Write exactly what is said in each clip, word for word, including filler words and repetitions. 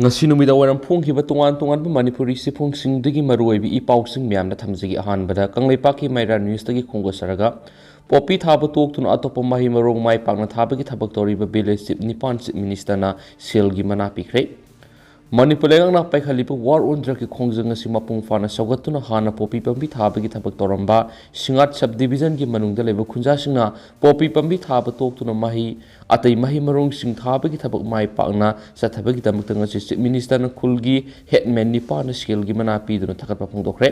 ꯉꯁꯤ ꯅꯨꯃꯤꯗꯥꯡ ꯋꯥꯏꯔꯝ ꯐꯣꯡꯈꯤꯕ ꯇꯣꯉꯥꯟ ꯇꯣꯉꯥꯟꯕ ꯃꯅꯤꯄꯨꯔꯤ ꯆꯦꯐꯣꯡꯁꯤꯡꯗꯒꯤ ꯃꯔꯨꯑꯣꯏꯕ ꯏ ꯄꯥꯎꯁꯤꯡ ꯃꯌꯥꯝꯗ ꯊꯝꯖꯒꯦ꯫ ꯑꯍꯥꯟꯕꯗ ꯀꯪꯂꯩꯄꯥꯛꯀꯤ ꯃꯩꯔꯥ ꯅ꯭ꯌꯨꯁꯇꯒꯤ ꯈꯣꯡꯗꯣꯛꯆꯔꯒ, ꯄꯣꯄꯤ ꯊꯥꯕ ꯇꯣꯛꯇꯨꯅ ꯑꯇꯣꯞꯄ ꯃꯍꯩ ꯃꯔꯣꯡ ꯃꯥꯏ ꯄꯥꯛꯅ ꯊꯥꯕꯒꯤ ꯊꯕꯛ ꯇꯧꯔꯤꯕ ꯚꯤꯂꯦꯖ ꯆꯤꯞ ꯅꯤꯄꯥꯟ ꯆꯤꯞ ꯃꯤꯅꯤꯁꯇꯔꯅ ꯁꯦꯜꯒꯤ ꯃꯅꯥ ꯄꯤꯈ꯭ꯔꯦ꯫ ꯃꯅꯤꯄꯨꯔ ꯂꯩꯉꯥꯛꯅ ꯄꯥꯏꯈꯠꯂꯤꯕ ꯋꯥꯔ ꯑꯣꯟ ꯗ꯭ꯔꯒꯀꯤ ꯈꯣꯡꯖꯪ ꯑꯁꯤ ꯃꯄꯨꯡ ꯐꯥꯅ ꯁꯧꯒꯠꯇꯨꯅ ꯍꯥꯟꯅ ꯄꯣꯄꯤ ꯄꯥꯝꯕꯤ ꯊꯥꯕꯒꯤ ꯊꯕꯛ ꯇꯧꯔꯝꯕ ꯁꯤꯡꯉꯥꯠ ꯁꯕ ꯗꯤꯕꯤꯖꯟꯒꯤ ꯃꯅꯨꯡꯗ ꯂꯩꯕ ꯈꯨꯟꯖꯥꯁꯤꯡꯅ ꯄꯣꯄꯤ ꯄꯥꯝꯕꯤ ꯊꯥꯕ ꯇꯣꯛꯇꯨꯅ ꯃꯍꯩ ꯑꯇꯩ ꯃꯍꯩ ꯃꯔꯣꯡꯁꯤꯡ ꯊꯥꯕꯒꯤ ꯊꯕꯛ ꯃꯥꯏ ꯄꯥꯛꯅ ꯆꯠꯊꯕꯒꯤꯗꯃꯛꯇ ꯉꯁꯤ ꯆꯤꯞ ꯃꯤꯅꯤꯁꯇꯔꯅ ꯈꯨꯜꯒꯤ ꯍꯦꯗꯃꯦꯟ ꯅꯤꯄꯥꯟꯗ ꯁꯦꯜꯒꯤ ꯃꯅꯥ ꯄꯤꯗꯨꯅ ꯊꯥꯒꯠꯄ ꯐꯣꯡꯗꯣꯛꯈ꯭ꯔꯦ꯫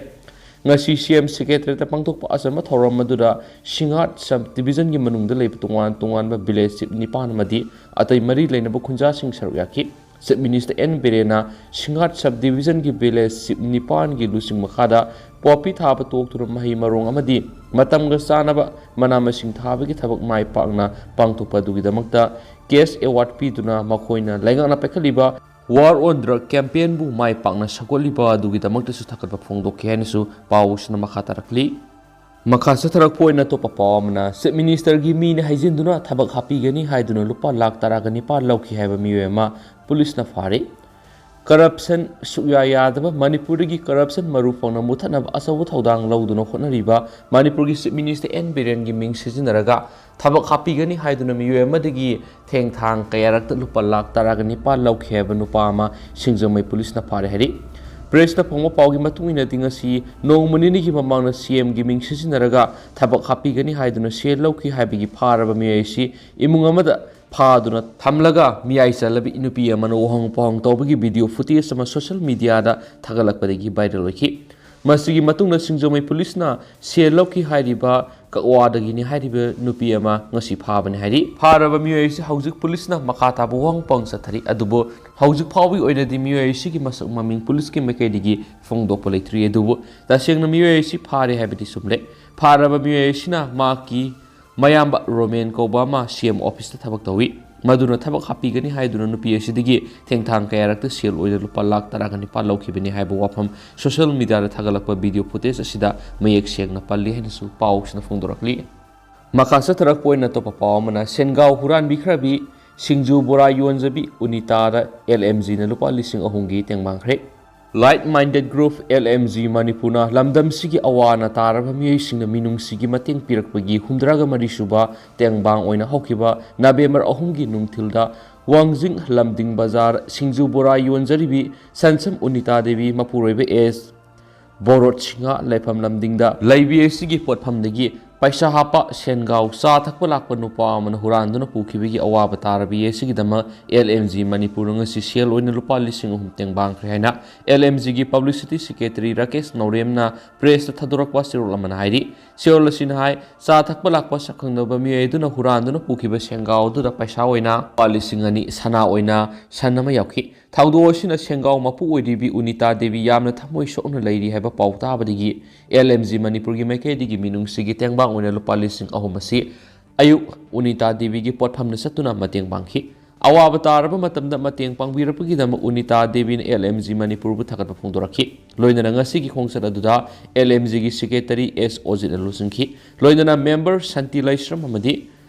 ꯉꯁꯤ ꯁꯤ ꯑꯦꯝ ꯁꯦꯀ꯭ꯔꯦꯇꯔꯤꯌꯦꯠꯇ ꯄꯥꯡꯊꯣꯛꯄ ꯑꯆꯝꯕ ꯊꯧꯔꯝ ꯑꯗꯨꯗ ꯁꯤꯡꯉꯥꯠ ꯁꯕ ꯗꯤꯕꯤꯖꯟꯒꯤ ꯃꯅꯨꯡꯗ ꯂꯩꯕ ꯇꯣꯉꯥꯟ ꯇꯣꯉꯥꯟꯕ ꯚꯤꯂꯦꯖ ꯆꯤꯞ ꯅꯤꯄꯥꯟ ꯑꯃꯗꯤ ꯑꯇꯩ ꯃꯔꯤ ꯂꯩꯅꯕ ꯈꯨꯟꯖꯥꯁꯤꯡ ꯁꯔꯨꯛ ꯌꯥꯈꯤ꯫ ꯆꯤꯞ ꯃꯤꯅꯤꯁꯇꯔ ꯑꯦꯟ ꯕꯤꯔꯦꯟꯅ ꯁꯤꯡꯉꯥꯠ ꯁꯕ ꯗꯤꯕꯤꯖꯟꯒꯤ ꯚꯤꯂꯦꯖ ꯆꯤꯞ ꯅꯤꯄꯥꯟꯒꯤ ꯂꯨꯆꯤꯡ ꯃꯈꯥꯗ ꯄꯣꯄꯤ ꯊꯥꯕ ꯇꯣꯛꯇꯨꯅ ꯃꯍꯩ ꯃꯔꯣꯡ ꯑꯃꯗꯤ ꯃꯇꯝꯒ ꯆꯥꯅꯕ ꯃꯅꯥ ꯃꯁꯤꯡ ꯊꯥꯕꯒꯤ ꯊꯕꯛ ꯃꯥꯏ ꯄꯥꯛꯅ ꯄꯥꯡꯊꯣꯛꯄ ꯑꯗꯨꯒꯤꯗꯃꯛꯇ ꯀꯦꯁ ꯑꯦꯋꯥꯔꯗ ꯄꯤꯗꯨꯅ ꯃꯈꯣꯏꯅ ꯂꯩꯉꯥꯛꯅ ꯄꯥꯏꯈꯠꯂꯤꯕ ꯋꯥꯔ ꯑꯣꯟ ꯗ꯭ꯔꯒ ꯀꯦꯝꯄꯦꯟꯕꯨ ꯃꯥꯏ ꯄꯥꯛꯅ ꯁꯧꯒꯠꯂꯤꯕ ꯑꯗꯨꯒꯤꯗꯃꯛꯇꯁꯨ ꯊꯥꯒꯠꯄ ꯐꯣꯡꯗꯣꯛꯈꯤ ꯍꯥꯏꯅꯁꯨ ꯄꯥꯎ ꯑꯁꯤꯅ ꯃꯈꯥ ꯇꯥꯔꯛꯂꯤ꯫ ꯃꯈꯥ ꯆꯠꯊꯔꯛꯄ ꯑꯣꯏꯅ ꯑꯇꯣꯞꯄ ꯄꯥꯎ ꯑꯃꯅ, ꯆꯤꯞ ꯃꯤꯅꯤꯁꯇꯔꯒꯤ ꯃꯤꯅ ꯍꯩꯖꯤꯟꯗꯨꯅ ꯊꯕꯛ ꯍꯥꯞꯄꯤꯒꯅꯤ ꯍꯥꯏꯗꯨꯅ ꯂꯨꯄꯥ ꯂꯥꯈ ꯇꯔꯥꯒ ꯅꯤꯄꯥꯟ ꯂꯧꯈꯤ ꯍꯥꯏꯕ ꯃꯤꯑꯣꯏ ꯑꯃ ꯄꯨꯂꯤꯁꯅ ꯐꯥꯔꯦ꯫ ꯀꯔꯞꯁꯟ ꯁꯨꯛꯌꯥ ꯌꯥꯗꯕ ꯃꯅꯤꯄꯨꯔꯗꯒꯤ ꯀꯔꯞꯁꯟ ꯃꯔꯨ ꯐꯪꯅ ꯃꯨꯊꯠꯅꯕ ꯑꯆꯧꯕ ꯊꯧꯗꯥꯡ ꯂꯧꯗꯨꯅ ꯍꯣꯠꯅꯔꯤꯕ ꯃꯅꯤꯄꯨꯔꯒꯤ ꯆꯤꯞ ꯃꯤꯅꯤꯁꯇꯔ ꯑꯦꯟ ꯕꯤꯔꯦꯟꯒꯤ ꯃꯤꯡ ꯁꯤꯖꯤꯟꯅꯔꯒ ꯊꯕꯛ ꯍꯥꯞꯄꯤꯒꯅꯤ ꯍꯥꯏꯗꯨꯅ ꯃꯤꯑꯣꯏ ꯑꯃꯗꯒꯤ ꯊꯦꯡꯊꯥꯡ ꯀꯌꯥꯔꯛꯇ ꯂꯨꯄꯥ ꯂꯥꯈ ꯇꯔꯥꯒ ꯅꯤꯄꯥꯟ ꯂꯧꯈꯤ ꯍꯥꯏꯕ ꯅꯨꯄꯥ ꯑꯃ ꯁꯤꯡꯖꯃꯩ ꯄꯨꯂꯤꯁꯅ ꯐꯥꯔꯦ ꯍꯥꯏꯔꯤ꯫ ꯄ꯭ꯔꯦꯁꯅ ꯐꯪꯕ ꯄꯥꯎꯒꯤ ꯃꯇꯨꯡ ꯏꯟꯅꯗꯤ, ꯉꯁꯤ ꯅꯣꯡꯃ ꯅꯤꯅꯤꯒꯤ ꯃꯃꯥꯡꯗ ꯁꯤ ꯑꯦꯝꯒꯤ ꯃꯤꯡ ꯁꯤꯖꯤꯟꯅꯔꯒ ꯊꯕꯛ ꯍꯥꯞꯄꯤꯒꯅꯤ ꯍꯥꯏꯗꯨꯅ ꯁꯦꯜ ꯂꯧꯈꯤ ꯍꯥꯏꯕꯒꯤ ꯐꯥꯔꯕ ꯃꯤꯑꯣꯏ ꯑꯁꯤ ꯏꯃꯨꯡ ꯑꯃꯗ ꯐꯥꯗꯨꯅ ꯊꯝꯂꯒ ꯃꯤꯌꯥꯏ ꯆꯜꯂꯕꯤ ꯅꯨꯄꯤ ꯑꯃꯅ ꯋꯥꯍꯣꯡ ꯄꯥꯎꯍꯣꯡ ꯇꯧꯕꯒꯤ ꯚꯤꯗꯤꯑꯣ ꯐꯨꯇꯦꯖ ꯑꯃ ꯁꯣꯁꯤꯌꯦꯜ ꯃꯤꯗꯤꯌꯥꯗ ꯊꯥꯒꯠꯂꯛꯄꯗꯒꯤ ꯚꯥꯏꯔꯦꯜ ꯑꯣꯏꯈꯤ꯫ ꯃꯁꯤꯒꯤ ꯃꯇꯨꯡꯗ ꯁꯤꯡꯖꯃꯩ ꯄꯨꯂꯤꯁꯅ ꯁꯦꯜ ꯂꯧꯈꯤ ꯍꯥꯏꯔꯤꯕ ꯀꯛꯋꯥꯗꯒꯤꯅꯤ ꯍꯥꯏꯔꯤꯕ ꯅꯨꯄꯤ ꯑꯃ ꯉꯁꯤ ꯐꯥꯕꯅꯤ ꯍꯥꯏꯔꯤ꯫ ꯐꯥꯔꯕ ꯃꯤꯑꯣꯏ ꯑꯁꯤ ꯍꯧꯖꯤꯛ ꯄꯨꯂꯤꯁꯅ ꯃꯈꯥ ꯇꯥꯕ ꯋꯥꯍꯪ ꯄꯥꯎꯍꯪ ꯆꯠꯊꯔꯤ, ꯑꯗꯨꯕꯨ ꯍꯧꯖꯤꯛ ꯐꯥꯎꯕꯒꯤ ꯑꯣꯏꯅꯗꯤ ꯃꯤꯑꯣꯏ ꯑꯁꯤꯒꯤ ꯃꯁꯛ ꯃꯃꯤꯡ ꯄꯨꯂꯤꯁꯀꯤ ꯃꯥꯏꯀꯩꯗꯒꯤ ꯐꯣꯡꯗꯣꯛꯄ ꯂꯩꯇ꯭ꯔꯤ꯫ ꯑꯗꯨꯕꯨ ꯇꯁꯦꯡꯅ ꯃꯤꯑꯣꯏ ꯑꯁꯤ ꯐꯥꯔꯦ ꯍꯥꯏꯕꯗꯤ ꯆꯨꯝꯂꯦ꯫ ꯐꯥꯔꯕ ꯃꯤꯑꯣꯏ ꯑꯁꯤꯅ ꯃꯍꯥꯛꯀꯤ ꯃꯌꯥꯝꯕ ꯔꯣꯃꯦꯟ ꯀꯧꯕ ꯑꯃ ꯁꯤ ꯑꯦꯝ ꯑꯣꯐꯤꯁꯇ ꯊꯕꯛ ꯇꯧꯏ꯫ ꯃꯗꯨꯅ ꯊꯕꯛ ꯍꯥꯞꯄꯤꯒꯅꯤ ꯍꯥꯏꯗꯨꯅ ꯅꯨꯄꯤ ꯑꯁꯤꯗꯒꯤ ꯊꯦꯡꯊꯥꯡ ꯀꯌꯥꯔꯛꯇ ꯁꯦꯜ ꯑꯣꯏꯅ ꯂꯨꯄꯥ ꯂꯥꯈ ꯇꯔꯥꯒ ꯅꯤꯄꯥꯟ ꯂꯧꯈꯤꯕꯅꯤ ꯍꯥꯏꯕ ꯋꯥꯐꯝ ꯁꯣꯁꯤꯌꯦꯜ ꯃꯤꯗꯤꯌꯥꯗ ꯊꯥꯒꯠꯂꯛꯄ ꯚꯤꯗꯤꯑꯣ ꯐꯨꯇꯦꯖ ꯑꯁꯤꯗ ꯃꯌꯦꯛ ꯁꯦꯡꯅ ꯄꯜꯂꯤ ꯍꯥꯏꯅꯁꯨ ꯄꯥꯎꯁꯤꯅ ꯐꯣꯡꯗꯣꯔꯛꯂꯤ꯫ ꯃꯈꯥ ꯆꯠꯊꯔꯛꯄ ꯑꯣꯏꯅ ꯑꯇꯣꯞꯄ ꯄꯥꯎ ꯑꯃꯅ, ꯁꯦꯟꯒꯥꯎ ꯍꯨꯔꯥꯟꯕꯤꯈ꯭ꯔꯕꯤ ꯁꯤꯡꯖꯨ ꯕꯣꯔꯥ ꯌꯣꯟꯖꯕꯤ ꯎꯅꯤꯇꯥꯗ ꯑꯦꯜ ꯑꯦꯝ ꯖꯤꯅ ꯂꯨꯄꯥ ꯂꯤꯁꯤꯡ ꯑꯍꯨꯝꯒꯤ ꯇꯦꯡꯕꯥꯡꯈ꯭ꯔꯦ꯫ Like Minded Group, L M G ꯃꯅꯤꯄꯨꯔꯅ ꯂꯝꯗꯝꯁꯤꯒꯤ ꯑꯋꯥ ꯑꯅꯥ ꯇꯥꯔꯕ ꯃꯤꯑꯣꯏꯁꯤꯡꯅ ꯃꯤꯅꯨꯡꯁꯤꯒꯤ ꯃꯇꯦꯡ ꯄꯤꯔꯛꯄꯒꯤ ꯍꯨꯝꯗ꯭ꯔꯥꯒ ꯃꯔꯤ ꯁꯨꯕ ꯇꯦꯡꯕꯥꯡ ꯑꯣꯏꯅ ꯍꯧꯈꯤꯕ ꯅꯕꯦꯝꯕꯔ ꯑꯍꯨꯝꯒꯤ ꯅꯨꯡꯊꯤꯜꯗ ꯋꯥꯡꯖꯤꯡ ꯂꯝꯗꯤꯡ ꯕꯖꯥꯔ ꯁꯤꯡꯖꯨ ꯕꯣꯔꯥ ꯌꯣꯟꯖꯔꯤꯕꯤ ꯁꯟꯁꯝ ꯎꯅꯤꯇꯥ ꯗꯦꯕꯤ ꯃꯄꯨꯔꯣꯏꯕ ꯑꯦꯁ ꯕꯣꯔꯣꯠ ꯁꯤꯡꯍ ꯂꯩꯐꯝ ꯂꯝꯗꯤꯡꯗ ꯂꯩꯕꯤ ꯑꯁꯤꯒꯤ ꯄꯣꯠꯐꯝꯗꯒꯤ ꯄꯩꯁꯥ ꯍꯥꯞꯄ ꯁꯦꯟꯒꯥꯎ ꯆꯥ ꯊꯛꯄ ꯂꯥꯛꯄ ꯅꯨꯄꯥ ꯑꯃꯅ ꯍꯨꯔꯥꯟꯗꯨꯅ ꯄꯨꯈꯤꯕꯒꯤ ꯑꯋꯥꯕ ꯇꯥꯔꯕꯤ ꯑꯁꯤꯒꯤꯗꯃꯛ ꯑꯦꯜ ꯑꯦꯝ ꯖꯤ ꯃꯅꯤꯄꯨꯔꯅ ꯉꯁꯤ ꯁꯦꯜ ꯑꯣꯏꯅ ꯂꯨꯄꯥ ꯂꯤꯁꯤꯡ ꯑꯍꯨꯝ ꯇꯦꯡꯕꯥꯡꯈ꯭ꯔꯦ ꯍꯥꯏꯅ ꯑꯦꯜ ꯑꯦꯝ ꯖꯤꯒꯤ publicity secretary ꯔꯥꯀꯦꯁ ꯅꯧꯔꯦꯝꯅ pressꯇ ꯊꯥꯗꯣꯔꯛꯄ ꯆꯦꯔꯣꯜ ꯑꯃꯅ ꯍꯥꯏꯔꯤ꯫ ꯁꯦꯔꯣꯜ ꯑꯁꯤꯅ ꯍꯥꯏ, ꯆꯥ ꯊꯛꯄ ꯂꯥꯛꯄ ꯁꯛꯈꯪꯅꯕ ꯃꯤꯑꯣꯏ ꯑꯗꯨꯅ ꯍꯨꯔꯥꯟꯗꯨꯅ ꯄꯨꯈꯤꯕ ꯁꯦꯟꯒꯥꯎ ꯑꯗꯨꯗ ꯄꯩꯁꯥ ꯑꯣꯏꯅ ꯂꯨꯄꯥ ꯂꯤꯁꯤꯡ ꯑꯅꯤ, ꯁꯅꯥ ꯑꯣꯏꯅ ꯁꯟ ꯑꯃ ꯌꯥꯎꯈꯤ꯫ ꯊꯧꯗꯣꯛ ꯑꯁꯤꯅ ꯁꯦꯟꯒꯥꯎ ꯃꯄꯨ ꯑꯣꯏꯔꯤꯕꯤ ꯎꯅꯤꯇꯥ ꯗꯦꯕꯤ ꯌꯥꯝꯅ ꯊꯃꯣꯏ ꯁꯣꯛꯅ ꯂꯩꯔꯤ ꯍꯥꯏꯕ ꯄꯥꯎ ꯇꯥꯕꯗꯒꯤ ꯑꯦꯜ ꯑꯦꯝ ꯖꯤ ꯃꯅꯤꯄꯨꯔꯒꯤ ꯃꯥꯏꯀꯩꯗꯒꯤ ꯃꯤꯅꯨꯡꯁꯤꯒꯤ ꯇꯦꯡꯕꯥꯡ ꯑꯣꯏꯅ ꯂꯨꯄꯥ ꯂꯤꯁꯤꯡ ꯑꯍꯨꯝ ꯑꯁꯤ ꯑꯌꯨꯛ ꯎꯅꯤꯇꯥ ꯗꯦꯕꯤꯒꯤ ꯄꯣꯠꯐꯝꯗ ꯆꯠꯇꯨꯅ ꯃꯇꯦꯡ ꯄꯥꯡꯈꯤ꯫ ꯑꯋꯥꯕ ꯇꯥꯔꯕ ꯃꯇꯝꯗ ꯃꯇꯦꯡ ꯄꯥꯡꯕꯤꯔꯛꯄꯒꯤꯗꯃꯛ ꯎꯅꯤꯇꯥ ꯗꯦꯕꯤꯅ ꯑꯦꯜ ꯑꯦꯝ ꯖꯤ ꯃꯅꯤꯄꯨꯔꯕꯨ ꯊꯥꯒꯠꯄ ꯐꯣꯡꯗꯣꯔꯛꯈꯤ꯫ ꯂꯣꯏꯅꯅ ꯉꯁꯤꯒꯤ ꯈꯣꯡꯆꯠ ꯑꯗꯨꯗ ꯑꯦꯜ ꯑꯦꯝ ꯖꯤꯒꯤ secretary ꯑꯦꯁ ꯑꯣꯖꯤꯠꯅ ꯂꯨꯆꯤꯡꯈꯤ꯫ ꯂꯣꯏꯅꯅ member ꯁꯥꯟꯇꯤ ꯂꯥꯏꯁ꯭ꯔꯝ ꯑꯃꯗꯤ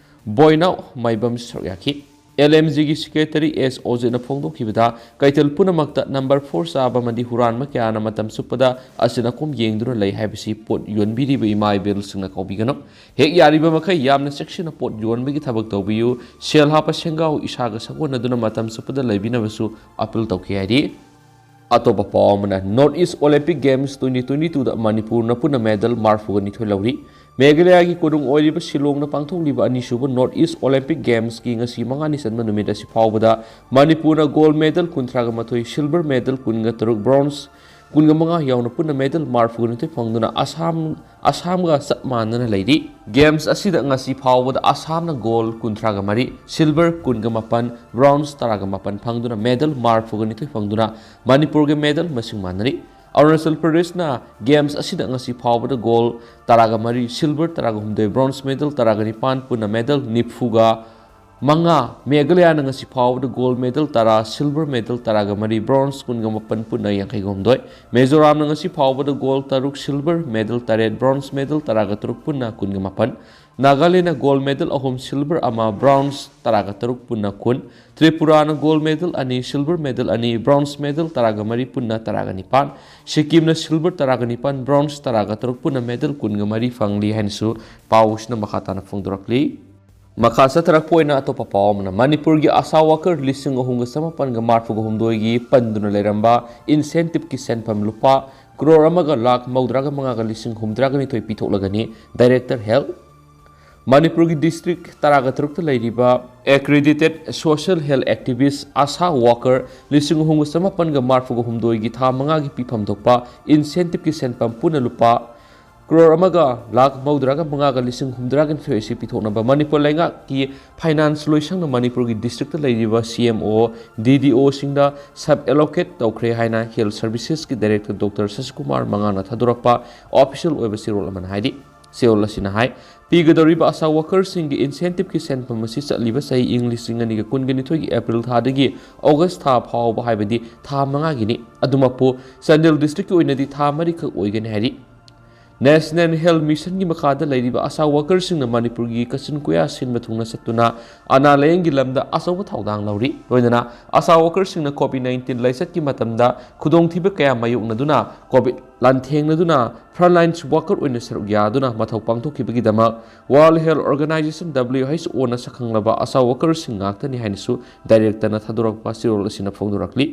ꯕꯣꯏꯅꯥꯎ ꯃꯥꯏꯕꯝ ꯁꯔꯨꯛ ꯌꯥꯈꯤ꯫ ꯑꯦꯜ ꯑꯦꯝ ꯖꯤꯒꯤ secretary ꯑꯦꯁ ꯑꯣꯖꯤꯠꯅ ꯐꯣꯡꯗꯣꯛꯈꯤꯕꯗ, ꯀꯩꯊꯦꯜ ꯄꯨꯝꯅꯃꯛꯇ number four ꯆꯥꯕ ꯑꯃꯗꯤ ꯍꯨꯔꯥꯟꯕ ꯀꯌꯥꯅ ꯃꯇꯝ ꯆꯨꯞꯄꯗ ꯑꯁꯤꯅ ꯀꯨꯝ ꯌꯦꯡꯗꯨꯅ ꯂꯩ ꯍꯥꯏꯕꯁꯤ ꯄꯣꯠ ꯌꯣꯟꯕꯤꯔꯤꯕ ꯏꯃꯥ ꯏꯕꯦꯜꯁꯤꯡꯅ ꯀꯥꯎꯕꯤꯒꯅꯨ꯫ ꯍꯦꯛ ꯌꯥꯔꯤꯕ ꯃꯈꯩ ꯌꯥꯝꯅ ꯆꯦꯛꯁꯤꯟꯅ ꯄꯣꯠ ꯌꯣꯟꯕꯒꯤ ꯊꯕꯛ ꯇꯧꯕꯤꯌꯨ꯫ ꯁꯦꯜ ꯍꯥꯞꯄ ꯁꯦꯟꯒꯥꯎ ꯏꯁꯥꯒ ꯁꯥꯒꯣꯟꯅꯗꯨꯅ ꯃꯇꯝ ꯆꯨꯞꯄꯗ ꯂꯩꯕꯤꯅꯕꯁꯨ appeal ꯇꯧꯈꯤ ꯍꯥꯏꯔꯤ꯫ ꯑꯇꯣꯞꯄ ꯄꯥꯎ ꯑꯃꯅ, North East Olympic Games twenty twenty twoꯗ ꯃꯅꯤꯄꯨꯔꯅ ꯄꯨꯟꯅ medal ꯃꯔꯤꯐꯨꯒ ꯅꯤꯊꯣꯏ ꯂꯧꯔꯤ꯫ ꯃꯦꯘꯥꯂꯌꯥꯒꯤ ꯀꯣꯅꯨꯡ ꯑꯣꯏꯔꯤꯕ ꯁꯤꯂꯣꯡꯗ ꯄꯥꯡꯊꯣꯛꯂꯤꯕ ꯑꯅꯤꯁꯨꯕ North East Olympic Gamesꯀꯤ ꯉꯁꯤ ꯃꯉꯥꯅꯤ ꯆꯟꯕ ꯅꯨꯃꯤꯠ ꯑꯁꯤ ꯐꯥꯎꯕꯗ ꯃꯅꯤꯄꯨꯔꯅ gold medal ꯀꯨꯟꯊ꯭ꯔꯥꯒ ꯃꯥꯊꯣꯏ, silver medal ꯀꯨꯟꯒ ꯇꯔꯨꯛ, bronze ꯀꯨꯟꯒ ꯃꯉꯥ ꯌꯥꯎꯅ ꯄꯨꯟꯅ medal ꯃꯔꯤꯐꯨꯒ ꯅꯤꯊꯣꯏ ꯐꯪꯗꯨꯅ ꯑꯁꯥꯝ, ꯑꯁꯥꯝꯒ ꯆꯞ ꯃꯥꯟꯅꯅ ꯂꯩꯔꯤ꯫ Games ꯑꯁꯤꯗ ꯉꯁꯤ ꯐꯥꯎꯕꯗ ꯑꯁꯥꯝꯅ gold ꯀꯨꯟꯊ꯭ꯔꯥꯒ ꯃꯔꯤ, silver ꯀꯨꯟꯒ ꯃꯥꯄꯟ, bronze ꯇꯔꯥꯒ ꯃꯥꯄꯟ ꯐꯪꯗꯨꯅ medal ꯃꯔꯤꯐꯨꯒ ꯅꯤꯊꯣꯏ ꯐꯪꯗꯨꯅ ꯃꯅꯤꯄꯨꯔꯒ medal ꯃꯁꯤꯡ ꯃꯥꯟꯅꯔꯤ꯫ ꯑꯔꯨꯅꯥꯆꯜ ꯄ꯭ꯔꯗꯦꯁꯅ Games ꯑꯁꯤꯗ ꯉꯁꯤ ꯐꯥꯎꯕꯗ gold ꯇꯔꯥꯒ ꯃꯔꯤ, silver ꯇꯔꯥꯒ ꯍꯨꯝꯗꯣꯏ, bronze medal ꯇꯔꯥꯒ ꯅꯤꯄꯥꯟ, ꯄꯨꯟꯅ medal ꯅꯤꯐꯨꯒ ꯃꯉꯥ꯫ ꯃꯦꯘꯥꯂꯌꯥꯅ ꯉꯁꯤ ꯐꯥꯎꯕꯗ gold medal ꯇꯔꯥ, silver medal ꯇꯔꯥꯒ ꯃꯔꯤ, bronze ꯀꯨꯟꯒ ꯃꯥꯄꯟ, ꯄꯨꯟꯅ ꯌꯥꯡꯈꯩꯒ ꯍꯨꯝꯗꯣꯏ꯫ ꯃꯤꯖꯣꯔꯥꯝꯅ ꯉꯁꯤ ꯐꯥꯎꯕꯗ gold ꯇꯔꯨꯛ, silver medal ꯇꯔꯦꯠ, bronze medal ꯇꯔꯥꯒ ꯇꯔꯨꯛ, ꯄꯨꯟꯅ ꯀꯨꯟꯒ ꯃꯥꯄꯟ꯫ ꯅꯥꯒꯥꯂꯦꯟꯗꯅ ꯒꯣꯜꯗ ꯃꯦꯗꯜ ꯑꯍꯨꯝ, ꯁꯤꯜꯚꯔ ꯑꯃ, ꯕ꯭ꯔꯣꯟꯖ ꯇꯔꯥꯒ ꯇꯔꯨꯛ, ꯄꯨꯟꯅ ꯀꯨꯟ, ꯇ꯭ꯔꯤꯄꯨꯔꯥꯅ ꯒꯣꯜꯗ ꯃꯦꯗꯜ ꯑꯅꯤ, ꯁꯤꯜꯚꯔ ꯃꯦꯗꯜ ꯑꯅꯤ, ꯕ꯭ꯔꯣꯟꯖ ꯃꯦꯗꯜ ꯇꯔꯥꯒ ꯃꯔꯤ, ꯄꯨꯟꯅ ꯇꯔꯥꯒ ꯅꯤꯄꯥꯟ, ꯁꯤꯛꯀꯤꯝꯅ ꯁꯤꯜꯚꯔ ꯇꯔꯥꯒ ꯅꯤꯄꯥꯟ, ꯕ꯭ꯔꯣꯟꯖ ꯇꯔꯥꯒ ꯇꯔꯨꯛ, ꯄꯨꯟꯅ ꯃꯦꯗꯜ ꯀꯨꯟꯒ ꯃꯔꯤ ꯐꯪꯂꯤ ꯍꯥꯏꯅꯁꯨ ꯄꯥꯎꯁꯤꯅ ꯃꯈꯥ ꯇꯥꯅ ꯐꯣꯡꯗꯣꯔꯛꯂꯤ꯫ ꯃꯈꯥ ꯆꯠꯊꯔꯛꯄ ꯑꯣꯏꯅ ꯑꯇꯣꯞꯄ ꯄꯥꯎ ꯑꯃꯅ, ꯃꯅꯤꯄꯨꯔꯒꯤ ꯑꯥꯁꯥ ꯋꯥꯀꯔ ꯂꯤꯁꯤꯡ ꯑꯍꯨꯝꯒ ꯆꯃꯥꯄꯟꯒ ꯃꯔꯐꯨꯒ ꯍꯨꯝꯗꯣꯏꯒꯤ ꯄꯟꯗꯨꯅ ꯂꯩꯔꯝꯕ ꯏꯟꯁꯦꯟꯇꯤꯞꯀꯤ ꯁꯦꯟꯐꯝ ꯂꯨꯄꯥ ꯀ꯭ꯔꯣꯔ ꯑꯃꯒ ꯂꯥꯈ ꯃꯧꯗ꯭ꯔꯥꯒ ꯃꯉꯥꯒ ꯂꯤꯁꯤꯡ ꯍꯨꯝꯗ꯭ꯔꯥꯒ ꯅꯤꯊꯣꯏ ꯄꯤꯊꯣꯛꯂꯒꯅꯤ꯫ Director health. ꯃꯅꯤꯄꯨꯔꯒꯤ ꯗꯤꯁꯇ꯭ꯔꯤꯛ ꯇꯔꯥꯒ ꯇꯔꯨꯛꯇ ꯂꯩꯔꯤꯕ accredited social health activist ASHA worker ꯂꯤꯁꯤꯡ ꯑꯍꯨꯝꯒ ꯆꯃꯥꯄꯟꯒ ꯃꯔꯐꯨꯒ ꯍꯨꯝꯗꯣꯏꯒꯤ ꯊꯥ ꯃꯉꯥꯒꯤ ꯄꯤꯐꯝ ꯊꯣꯛꯄ ꯏꯟꯁꯦꯟꯇꯤꯞꯀꯤ ꯁꯦꯟꯐꯝ ꯄꯨꯟꯅ ꯂꯨꯄꯥ ꯀ꯭ꯔꯣꯔ ꯑꯃꯒ ꯂꯥꯈ ꯃꯧꯗ꯭ꯔꯥꯒ ꯃꯉꯥꯒ ꯂꯤꯁꯤꯡ ꯍꯨꯝꯗ꯭ꯔꯥꯒ ꯅꯤꯊꯣꯏ ꯑꯁꯤ ꯄꯤꯊꯣꯛꯅꯕ ꯃꯅꯤꯄꯨꯔ ꯂꯩꯉꯥꯛꯀꯤ ꯐꯥꯏꯅꯥꯟꯁ ꯂꯣꯏꯁꯪꯅ ꯃꯅꯤꯄꯨꯔꯒꯤ ꯗꯤꯁꯇ꯭ꯔꯤꯛꯇ ꯂꯩꯔꯤꯕ ꯁꯤ ꯑꯦꯝ ꯑꯣ, ꯗꯤ ꯗꯤ ꯑꯣꯁꯤꯡꯗ ꯁꯕ ꯑꯦꯂꯣꯀꯦꯠ ꯇꯧꯈ꯭ꯔꯦ ꯍꯥꯏꯅ ꯍꯦꯜꯊ ꯁꯔꯚꯤꯁꯦꯁꯀꯤ ꯗꯥꯏꯔꯦꯛꯇꯔ ꯗꯣꯛꯇꯔ ꯁꯁꯤꯀꯨꯃꯥꯔ ꯃꯉꯥꯅ ꯊꯥꯗꯣꯔꯛꯄ ꯑꯣꯐꯤꯁꯤꯌꯦꯜ ꯑꯣꯏꯕ ꯆꯦꯔꯣꯜ ꯑꯃꯅ ꯍꯥꯏꯔꯤ꯫ ꯆꯦꯔꯣꯜ ꯑꯁꯤꯅ ꯍꯥꯏ, ꯄꯤꯒꯗꯧꯔꯤꯕ ꯑꯥꯁꯥ ꯋꯥꯀꯔꯁꯤꯡꯒꯤ ꯏꯟꯁꯦꯟꯇꯤꯞꯀꯤ ꯁꯦꯟꯐꯝ ꯑꯁꯤ ꯆꯠꯂꯤꯕ ꯆꯍꯤ ꯏꯪ ꯂꯤꯁꯤꯡ ꯑꯅꯤꯒ ꯀꯨꯟꯒ ꯅꯤꯊꯣꯏꯒꯤ ꯑꯦꯄ꯭ꯔꯤꯜ ꯊꯥꯗꯒꯤ ꯑꯣꯒꯁ ꯊꯥ ꯐꯥꯎꯕ, ꯍꯥꯏꯕꯗꯤ ꯊꯥ ꯃꯉꯥꯒꯤꯅꯤ꯫ ꯑꯗꯨꯃꯛꯄꯨ, ꯆꯥꯟꯗꯦꯜ ꯗꯤꯁꯇ꯭ꯔꯤꯛꯀꯤ ꯑꯣꯏꯅꯗꯤ ꯊꯥ ꯃꯔꯤꯈꯛ ꯑꯣꯏꯒꯅꯤ ꯍꯥꯏꯔꯤ꯫ ꯅꯦꯁꯅꯦꯜ ꯍꯦꯜꯊ ꯃꯤꯁꯟꯒꯤ ꯃꯈꯥꯗ ꯂꯩꯔꯤꯕ ꯑꯥꯁꯥ ꯋꯥꯀꯔꯁꯤꯡꯅ ꯃꯅꯤꯄꯨꯔꯒꯤ ꯀꯥꯆꯤꯟ ꯀꯣꯌꯥ ꯁꯤꯟꯕ ꯊꯨꯡꯅ ꯆꯠꯇꯨꯅ ꯑꯅꯥ ꯂꯥꯌꯦꯡꯒꯤ ꯂꯝꯗ ꯑꯆꯧꯕ ꯊꯧꯗꯥꯡ ꯂꯧꯔꯤ꯫ ꯂꯣꯏꯅꯅ ꯑꯥꯁꯥ ꯋꯥꯀꯔꯁꯤꯡꯅ ꯀꯣꯚꯤꯗ ꯅꯥꯏꯟꯇꯤꯟ ꯂꯥꯏꯆꯠꯀꯤ ꯃꯇꯝꯗ ꯈꯨꯗꯣꯡꯊꯤꯕ ꯀꯌꯥ ꯃꯥꯌꯣꯛꯅꯗꯨꯅ ꯀꯣꯚꯤꯗ ꯂꯥꯟꯊꯦꯡꯅꯗꯨꯅ ꯐ꯭ꯔꯟꯂꯥꯏꯟꯁ ꯋꯥꯀꯔ ꯑꯣꯏꯅ ꯁꯔꯨꯛ ꯌꯥꯗꯨꯅ ꯃꯊꯧ ꯄꯥꯡꯊꯣꯛꯈꯤꯕꯒꯤꯗꯃꯛ ꯋꯥꯔꯜꯗ ꯍꯦꯜꯊ ꯑꯣꯔꯒꯅꯥꯏꯖꯦꯁꯟ, ꯗꯕ꯭ꯂꯤꯌꯨ ꯑꯩꯆ ꯑꯣꯅ ꯁꯛꯈꯪꯂꯕ ꯑꯥꯁꯥ ꯋꯥꯀꯔꯁꯤꯡ ꯉꯥꯛꯇꯅꯤ ꯍꯥꯏꯅꯁꯨ ꯗꯥꯏꯔꯦꯛꯇꯔꯅ ꯊꯥꯗꯣꯔꯛꯄ ꯆꯦꯔꯣꯜ ꯑꯁꯤꯅ ꯐꯣꯡꯗꯣꯔꯛꯂꯤ꯫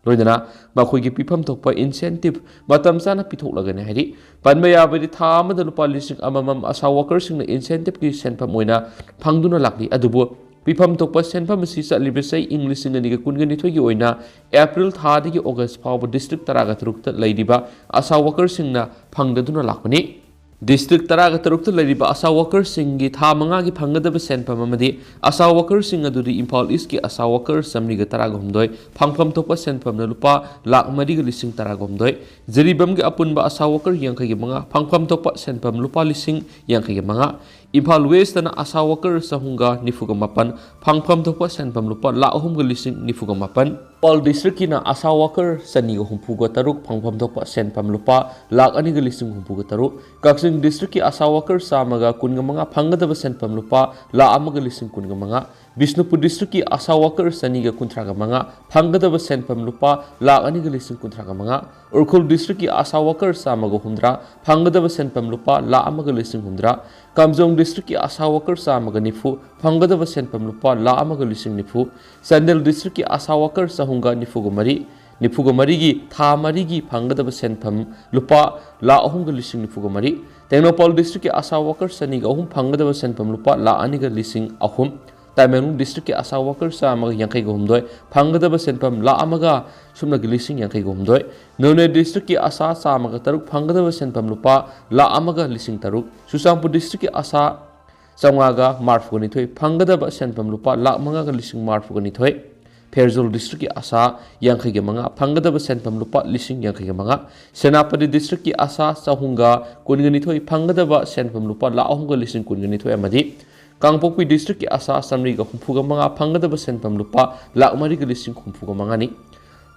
ꯂꯣꯏꯅꯅ ꯃꯈꯣꯏꯒꯤ ꯄꯤꯐꯝ ꯊꯣꯛꯄ ꯏꯟꯁꯦꯟꯇꯤꯞ ꯃꯇꯝ ꯆꯥꯅ ꯄꯤꯊꯣꯛꯂꯒꯅꯤ ꯍꯥꯏꯔꯤ꯫ ꯄꯟꯕ ꯌꯥꯕꯗꯤ, ꯊꯥ ꯑꯃꯗ ꯂꯨꯄꯥ ꯂꯤꯁꯤꯡ ꯑꯃꯃꯝ ꯑꯥꯁꯥ ꯋꯥꯀꯔꯁꯤꯡꯅ ꯏꯟꯁꯦꯟꯇꯤꯞꯀꯤ ꯁꯦꯟꯐꯝ ꯑꯣꯏꯅ ꯐꯪꯗꯨꯅ ꯂꯥꯛꯂꯤ꯫ ꯑꯗꯨꯕꯨ ꯄꯤꯐꯝ ꯊꯣꯛꯄ ꯁꯦꯟꯐꯝ ꯑꯁꯤ ꯆꯠꯂꯤꯕ ꯆꯍꯤ ꯏꯪ ꯂꯤꯁꯤꯡ ꯑꯅꯤꯒ ꯀꯨꯟꯒ ꯅꯤꯊꯣꯏꯒꯤ ꯑꯣꯏꯅ ꯑꯦꯄ꯭ꯔꯤꯜ ꯊꯥꯗꯒꯤ ꯑꯣꯒꯁ ꯐꯥꯎꯕ ꯗꯤꯁꯇ꯭ꯔꯤꯛ ꯇꯔꯥꯒ ꯇꯔꯨꯛꯇ ꯂꯩꯔꯤꯕ ꯑꯥꯁꯥ ꯋꯥꯀꯔꯁꯤꯡꯅ ꯐꯪꯗꯗꯨꯅ ꯂꯥꯛꯄꯅꯤ꯫ ꯗꯤꯁꯇ꯭ꯔꯤꯛ ꯇꯔꯥꯒ ꯇꯔꯨꯛꯇ ꯂꯩꯔꯤꯕ ꯑꯥꯁꯥ ꯋꯥꯀꯔꯁꯤꯡꯒꯤ ꯊꯥ ꯃꯉꯥꯒꯤ ꯐꯪꯒꯗꯕ ꯁꯦꯟꯐꯝ ꯑꯃꯗꯤ ꯑꯥꯁꯥ ꯋꯥꯀꯔꯁꯤꯡ ꯑꯗꯨꯗꯤ ꯏꯝꯐꯥꯜ ꯏꯁꯀꯤ ꯑꯥꯁꯥ ꯋꯥꯀꯔ ꯆꯥꯃꯔꯤꯒ ꯇꯔꯥꯒ ꯍꯨꯝꯗꯣꯏ, ꯐꯪꯐꯝ ꯊꯣꯛꯄ ꯁꯦꯟꯐꯝꯅ ꯂꯨꯄꯥ ꯂꯥꯈ ꯃꯔꯤꯒ ꯂꯤꯁꯤꯡ ꯇꯔꯥꯒ ꯍꯨꯝꯗꯣꯏ, ꯖꯤꯔꯤꯕꯥꯝꯒꯤ ꯑꯄꯨꯟꯕ ꯑꯥꯁꯥ ꯋꯥꯀꯔ ꯌꯥꯡꯈꯩꯒ ꯃꯉꯥ, ꯐꯪꯐꯝ ꯊꯣꯛꯄ ꯁꯦꯟꯐꯝ ꯂꯨꯄꯥ ꯂꯤꯁꯤꯡ ꯌꯥꯡꯈꯩꯒ ꯃꯉꯥ, ꯏꯝꯐꯥꯜ ꯋꯦꯁꯇꯅ ꯑꯁꯥ ꯋꯥꯀꯔ ꯆꯍꯨꯝꯒ ꯅꯤꯐꯨꯒ ꯃꯥꯄꯟ, ꯐꯪꯐꯝ ꯊꯣꯛꯄ ꯁꯦꯟꯐꯝ ꯂꯨꯄꯥ ꯂꯥꯈ ꯑꯍꯨꯝꯒ ꯂꯤꯁꯤꯡ ꯅꯤꯐꯨꯒ ꯃꯥꯄꯟ꯫ ꯏꯝꯐꯥꯜ ꯗꯤꯁꯇ꯭ꯔꯤꯛꯀꯤꯅ ꯑꯁꯥ ꯋꯥꯀꯔ ꯆꯅꯤꯒ ꯍꯨꯝꯐꯨꯒ ꯇꯔꯨꯛ, ꯐꯪꯐꯝ ꯊꯣꯛꯄ ꯁꯦꯟꯐꯝ ꯂꯨꯄꯥ ꯂꯥꯈ ꯑꯅꯤꯒ ꯂꯤꯁꯤꯡ ꯍꯨꯝꯐꯨꯒ ꯇꯔꯨꯛ꯫ ꯀꯛꯆꯤꯡ ꯗꯤꯁꯇ꯭ꯔꯤꯛꯀꯤ ꯑꯁꯥ ꯋꯥꯀꯔ ꯆꯥꯝꯃꯒ ꯀꯨꯟꯒ ꯃꯉꯥ, ꯐꯪꯒꯗꯕ ꯁꯦꯟꯐꯝ ꯂꯨꯄꯥ ꯂꯥꯈ ꯑꯃꯒ ꯂꯤꯁꯤꯡ ꯀꯨꯟꯒ ꯃꯉꯥ꯫ ꯕꯤꯁꯅꯨꯄꯨꯔ ꯗꯤꯁꯇ꯭ꯔꯤꯛꯀꯤ ꯑꯁꯥ ꯋꯥꯀꯔ ꯆꯅꯤꯒ ꯀꯨꯟꯊ꯭ꯔꯥꯒ ꯃꯉꯥ, ꯐꯪꯒꯗꯕ ꯁꯦꯟꯐꯝ ꯂꯨꯄꯥ ꯂꯥꯈ ꯑꯅꯤꯒ ꯂꯤꯁꯤꯡ ꯀꯨꯟꯊ꯭ꯔꯥꯒ ꯃꯉꯥ꯫ ꯎꯈ꯭ꯔꯨꯜ ꯗꯤꯁꯇ꯭ꯔꯤꯛꯀꯤ ꯑꯁꯥ ꯋꯥꯀꯔ ꯆꯥꯝꯃꯒ ꯍꯨꯝꯗ꯭ꯔꯥ, ꯐꯪꯒꯗꯕ ꯁꯦꯟꯐꯝ ꯂꯨꯄꯥ ꯂꯥꯈ ꯑꯃꯒ ꯂꯤꯁꯤꯡ ꯍꯨꯝꯗ꯭ꯔꯥ꯫ ꯀꯥꯝꯖꯣꯡ ꯗꯤꯁꯇ꯭ꯔꯤꯛꯀꯤ ꯑꯁꯥ ꯋꯥꯀꯔ ꯆꯥꯝꯃꯒ ꯅꯤꯐꯨ, ꯐꯪꯒꯗꯕ ꯁꯦꯟꯐꯝ ꯂꯨꯄꯥ ꯂꯥꯈ ꯑꯃꯒ ꯂꯤꯁꯤꯡ ꯅꯤꯐꯨ꯫ ꯆꯥꯟꯗꯦꯜ ꯗꯤꯁꯇ꯭ꯔꯤꯛꯀꯤ ꯑꯁꯥ ꯋꯥꯀꯔ ꯆꯍꯨꯝꯒ ꯅꯤꯐꯨꯒ ꯃꯔꯤ, ꯅꯤꯐꯨꯒ ꯃꯔꯤꯒꯤ ꯊꯥ ꯃꯔꯤꯒꯤ ꯐꯪꯒꯗꯕ ꯁꯦꯟꯐꯝ ꯂꯨꯄꯥ ꯂꯥꯈ ꯑꯍꯨꯝꯒ ꯂꯤꯁꯤꯡ ꯅꯤꯐꯨꯒ ꯃꯔꯤ꯫ ꯇꯦꯡꯅꯧꯄꯜ ꯗꯤꯁꯇ꯭ꯔꯤꯛꯀꯤ ꯑꯁꯥ ꯋꯥꯀꯔ ꯆꯅꯤꯒ ꯑꯍꯨꯝ, ꯐꯪꯒꯗꯕ ꯁꯦꯟꯐꯝ ꯂꯨꯄꯥ ꯂꯥꯈ ꯑꯅꯤꯒ ꯂꯤꯁꯤꯡ ꯑꯍꯨꯝ꯫ ꯇꯃꯦꯡꯂꯣꯡ ꯗꯤꯁꯇ꯭ꯔꯤꯛꯀꯤ ꯑꯁꯥ ꯋꯥꯀꯔ ꯆꯥꯝꯃꯒ ꯌꯥꯡꯈꯩꯒ ꯍꯨꯝꯗꯣꯏ, ꯐꯪꯒꯗꯕ ꯁꯦꯟꯐꯝ ꯂꯥꯈ ꯑꯃꯒ ꯁꯨꯞꯅꯒꯤ ꯂꯤꯁꯤꯡ ꯌꯥꯡꯈꯩꯒ ꯍꯨꯝꯗꯣꯏ꯫ ꯅꯣꯅꯦ ꯗꯤꯁꯇ꯭ꯔꯤꯛꯀꯤ ꯑꯁꯥ ꯆꯥꯝꯃꯒ ꯇꯔꯨꯛ, ꯐꯪꯒꯗꯕ ꯁꯦꯟꯐꯝ ꯂꯨꯄꯥ ꯂꯥꯈ ꯑꯃꯒ ꯂꯤꯁꯤꯡ ꯇꯔꯨꯛ꯫ ꯆꯨꯔꯆꯥꯟꯄꯨꯔ ꯗꯤꯁꯇ꯭ꯔꯤꯛꯀꯤ ꯑꯁꯥ ꯆꯥꯝꯃꯉꯥꯒ ꯃꯔꯐꯨꯒ ꯅꯤꯊꯣꯏ, ꯐꯪꯒꯗꯕ ꯁꯦꯟꯐꯝ ꯂꯨꯄꯥ ꯂꯥꯈ ꯃꯉꯥꯒ ꯂꯤꯁꯤꯡ ꯃꯔꯐꯨꯒ ꯅꯤꯊꯣꯏ꯫ ꯐꯦꯔꯖꯣꯜ ꯗꯤꯁꯇ꯭ꯔꯤꯛꯀꯤ ꯑꯁꯥ ꯌꯥꯡꯈꯩꯒ ꯃꯉꯥ, ꯐꯪꯒꯗꯕ ꯁꯦꯟꯐꯝ ꯂꯨꯄꯥ ꯂꯤꯁꯤꯡ ꯌꯥꯡꯈꯩꯒ ꯃꯉꯥ꯫ ꯁꯦꯅꯥꯄꯇꯤ ꯗꯤꯁꯇ꯭ꯔꯤꯛꯀꯤ ꯑꯁꯥ ꯆꯍꯨꯝꯒ ꯀꯨꯟꯒ ꯅꯤꯊꯣꯏ, ꯐꯪꯒꯗꯕ ꯁꯦꯟꯐꯝ ꯂꯨꯄꯥ ꯂꯥꯈ ꯑꯍꯨꯝꯒ ꯂꯤꯁꯤꯡ ꯀꯨꯟꯒ ꯅꯤꯊꯣꯏ ꯑꯃꯗꯤ ꯀꯥꯡꯄꯣꯛꯄꯤ ꯗꯤꯁꯇ꯭ꯔꯤꯛꯀꯤ ꯑꯁꯥ ꯆꯥꯃꯔꯤꯒ ꯍꯨꯝꯐꯨꯒ ꯃꯉꯥ, ꯐꯪꯒꯗꯕ ꯁꯦꯟꯐꯝ ꯂꯨꯄꯥ ꯂꯥꯈ ꯃꯔꯤꯒ ꯂꯤꯁꯤꯡ ꯍꯨꯝꯐꯨꯒ ꯃꯉꯥꯅꯤ꯫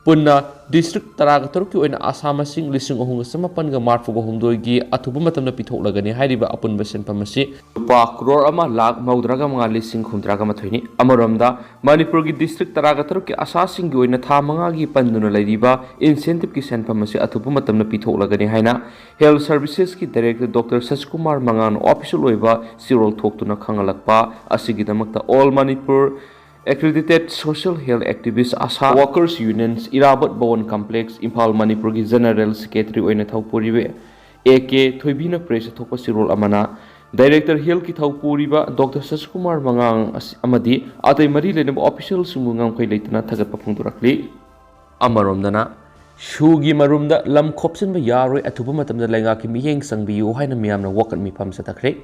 ꯄꯨꯟꯅ ꯗꯤꯁꯇ꯭ꯔꯤꯛ ꯇꯔꯥꯒ ꯇꯔꯨꯛꯀꯤ ꯑꯣꯏꯅ ꯑꯁꯥ ꯃꯁꯤꯡ ꯂꯤꯁꯤꯡ ꯑꯍꯨꯝꯒ ꯆꯃꯥꯄꯟꯒ ꯃꯔꯐꯨꯒ ꯍꯨꯝꯗꯣꯏꯒꯤ ꯑꯊꯨꯕ ꯃꯇꯝꯗ ꯄꯤꯊꯣꯛꯂꯒꯅꯤ꯫ ꯍꯥꯏꯔꯤꯕ ꯑꯄꯨꯟꯕ ꯁꯦꯟꯐꯝ ꯑꯁꯤ ꯂꯨꯄꯥ ꯀ꯭ꯔꯣꯔ ꯑꯃ ꯂꯥꯈ ꯃꯧꯗ꯭ꯔꯥꯒ ꯃꯉꯥ ꯂꯤꯁꯤꯡ ꯍꯨꯝꯗ꯭ꯔꯥꯒ ꯃꯥꯊꯣꯏꯅꯤ꯫ ꯑꯃꯔꯣꯝꯗ, ꯃꯅꯤꯄꯨꯔꯒꯤ ꯗꯤꯁꯇ꯭ꯔꯤꯛ ꯇꯔꯥꯒ ꯇꯔꯨꯛꯀꯤ ꯑꯁꯥꯁꯤꯡꯒꯤ ꯑꯣꯏꯅ ꯊꯥ ꯃꯉꯥꯒꯤ ꯄꯟꯗꯨꯅ ꯂꯩꯔꯤꯕ ꯏꯟꯁꯦꯟꯇꯤꯞꯀꯤ ꯁꯦꯟꯐꯝ ꯑꯁꯤ ꯑꯊꯨꯕ ꯃꯇꯝꯗ ꯄꯤꯊꯣꯛꯂꯒꯅꯤ ꯍꯥꯏꯅ ꯍꯦꯜꯊ ꯁꯔꯚꯤꯁꯦꯁꯀꯤ ꯗꯥꯏꯔꯦꯛꯇꯔ ꯗꯣꯛꯇꯔ ꯁꯆꯤꯀꯨꯃꯥꯔ ꯃꯉꯥꯟꯅ ꯑꯣꯐꯤꯁꯤꯌꯦꯜ ꯑꯣꯏꯕ ꯆꯦꯔꯣꯜ ꯊꯣꯛꯇꯨꯅ ꯈꯪꯍꯜꯂꯛꯄ꯫ ꯑꯁꯤꯒꯤꯗꯃꯛꯇ All Manipur Accredited Social Health Activist, ASHA Workers Unions, ꯏꯔꯥꯕꯣꯠ ꯚꯋꯟ ꯀꯝꯄ꯭ꯂꯦꯛꯁ, ꯏꯝꯐꯥꯜ, ꯃꯅꯤꯄꯨꯔꯒꯤ ꯖꯦꯅꯔꯦꯜ ꯁꯦꯀ꯭ꯔꯦꯇꯔꯤ ꯑꯣꯏꯅ ꯊꯧꯄꯨꯔꯤꯕ ꯑꯦ ꯀꯦ ꯊꯣꯏꯕꯤꯅ ꯄ꯭ꯔꯦꯁꯇ ꯊꯣꯛꯄ ꯆꯦꯔꯣꯜ ꯑꯃꯅ, ꯗꯥꯏꯔꯦꯛꯇꯔ ꯍꯦꯜꯊꯀꯤ ꯊꯧꯄꯨꯔꯤꯕ ꯗꯣꯛꯇꯔ ꯁꯆꯤꯀꯨꯃꯥꯔ ꯃꯉꯥꯡ ꯑꯁꯤ ꯑꯃꯗꯤ ꯑꯇꯩ ꯃꯔꯤ ꯂꯩꯅꯕ ꯑꯣꯐꯤꯁꯤꯌꯦꯜꯁꯤꯡꯕꯨ ꯉꯝꯈꯩ ꯂꯩꯇꯅ ꯊꯥꯒꯠꯄ ꯐꯣꯡꯗꯣꯔꯛꯂꯤ꯫ ꯑꯃꯔꯣꯝꯗꯅ, ꯁꯨꯒꯤ ꯃꯔꯨꯝꯗ ꯂꯝ ꯈꯣꯞꯆꯤꯟꯕ ꯌꯥꯔꯣꯏ, ꯑꯊꯨꯕ ꯃꯇꯝꯗ ꯂꯩꯉꯥꯛꯀꯤ ꯃꯤꯠꯌꯦꯡ ꯆꯪꯕꯤꯌꯨ ꯍꯥꯏꯅ ꯃꯤꯌꯥꯝꯅ ꯋꯥꯀꯠ ꯃꯤꯐꯝ ꯆꯠꯊꯈ꯭ꯔꯦ꯫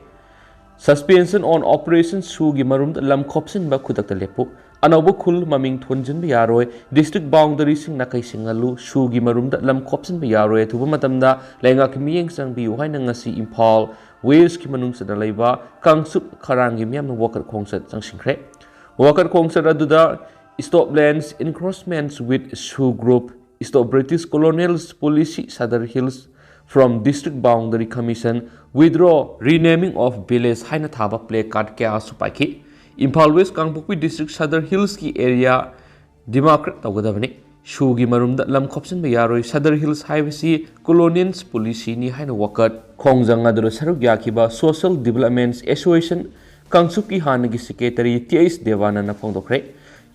Suspension on Operation ꯁꯨꯒꯤ ꯃꯔꯨꯝꯗ ꯂꯝ ꯈꯣꯞꯆꯤꯟꯕ ꯈꯨꯗꯛꯇ ꯂꯦꯞꯄꯨ꯫ ꯑꯅꯧꯕ ꯈꯨꯜ ꯃꯃꯤꯡ ꯊꯣꯟꯖꯤꯟꯕ ꯌꯥꯔꯣꯏ, district boundaryꯁꯤꯡ ꯅꯥꯈꯩ ꯁꯤꯡꯍꯜꯂꯨ, ꯁꯨꯒꯤ ꯃꯔꯨꯝꯗ ꯂꯝ ꯈꯣꯞꯆꯤꯟꯕ ꯌꯥꯔꯣꯏ, ꯑꯊꯨꯕ ꯃꯇꯝꯗ ꯂꯩꯉꯥꯛꯀꯤ ꯃꯤꯠꯌꯦꯡ ꯆꯪꯕꯤꯌꯨ ꯍꯥꯏꯅ ꯉꯁꯤ ꯏꯝꯐꯥꯜ Westꯀꯤ ꯃꯅꯨꯡ ꯆꯟꯅ ꯂꯩꯕ ꯀꯥꯡꯆꯨꯞ ꯈꯔꯥꯡꯒꯤ ꯃꯤꯌꯥꯝꯅ ꯋꯥꯀꯠ ꯈꯣꯡꯆꯠ ꯆꯪꯁꯤꯟꯈ꯭ꯔꯦ꯫ ꯋꯥꯀꯠ ꯈꯣꯡꯆꯠ ꯑꯗꯨꯗ Stop Lands Encroachments with Shu Group, Stop British Colonial Policy Sadar Hills from District Boundary Commission, Withdraw Renaming of Village ꯍꯥꯏꯅ ꯊꯥꯕ placard ꯀꯌꯥꯁꯨ ꯄꯥꯏꯈꯤ꯫ ꯏꯝꯐꯥꯜ West ꯀꯥꯡꯄꯣꯛꯄꯤ district Sadar Hillsꯀꯤ area demarcate ꯇꯧꯒꯗꯕꯅꯤ꯫ ꯁꯨꯒꯤ ꯃꯔꯨꯝꯗ ꯂꯝ ꯈꯣꯞꯆꯤꯟꯕ ꯌꯥꯔꯣꯏ꯫ Sadar Hills ꯍꯥꯏꯕꯁꯤ colonial policyꯅꯤ ꯍꯥꯏꯅ ꯋꯥꯀꯠ ꯈꯣꯡꯖꯪ ꯑꯗꯨꯗ ꯁꯔꯨꯛ ꯌꯥꯈꯤꯕ Social Development Association ꯀꯥꯡꯆꯨꯞꯀꯤ ꯍꯥꯟꯅꯒꯤ secretary ꯇꯤ ꯑꯩꯆ ꯗꯦꯕꯥꯅꯟꯗꯅ ꯐꯣꯡꯗꯣꯛꯈ꯭ꯔꯦ꯫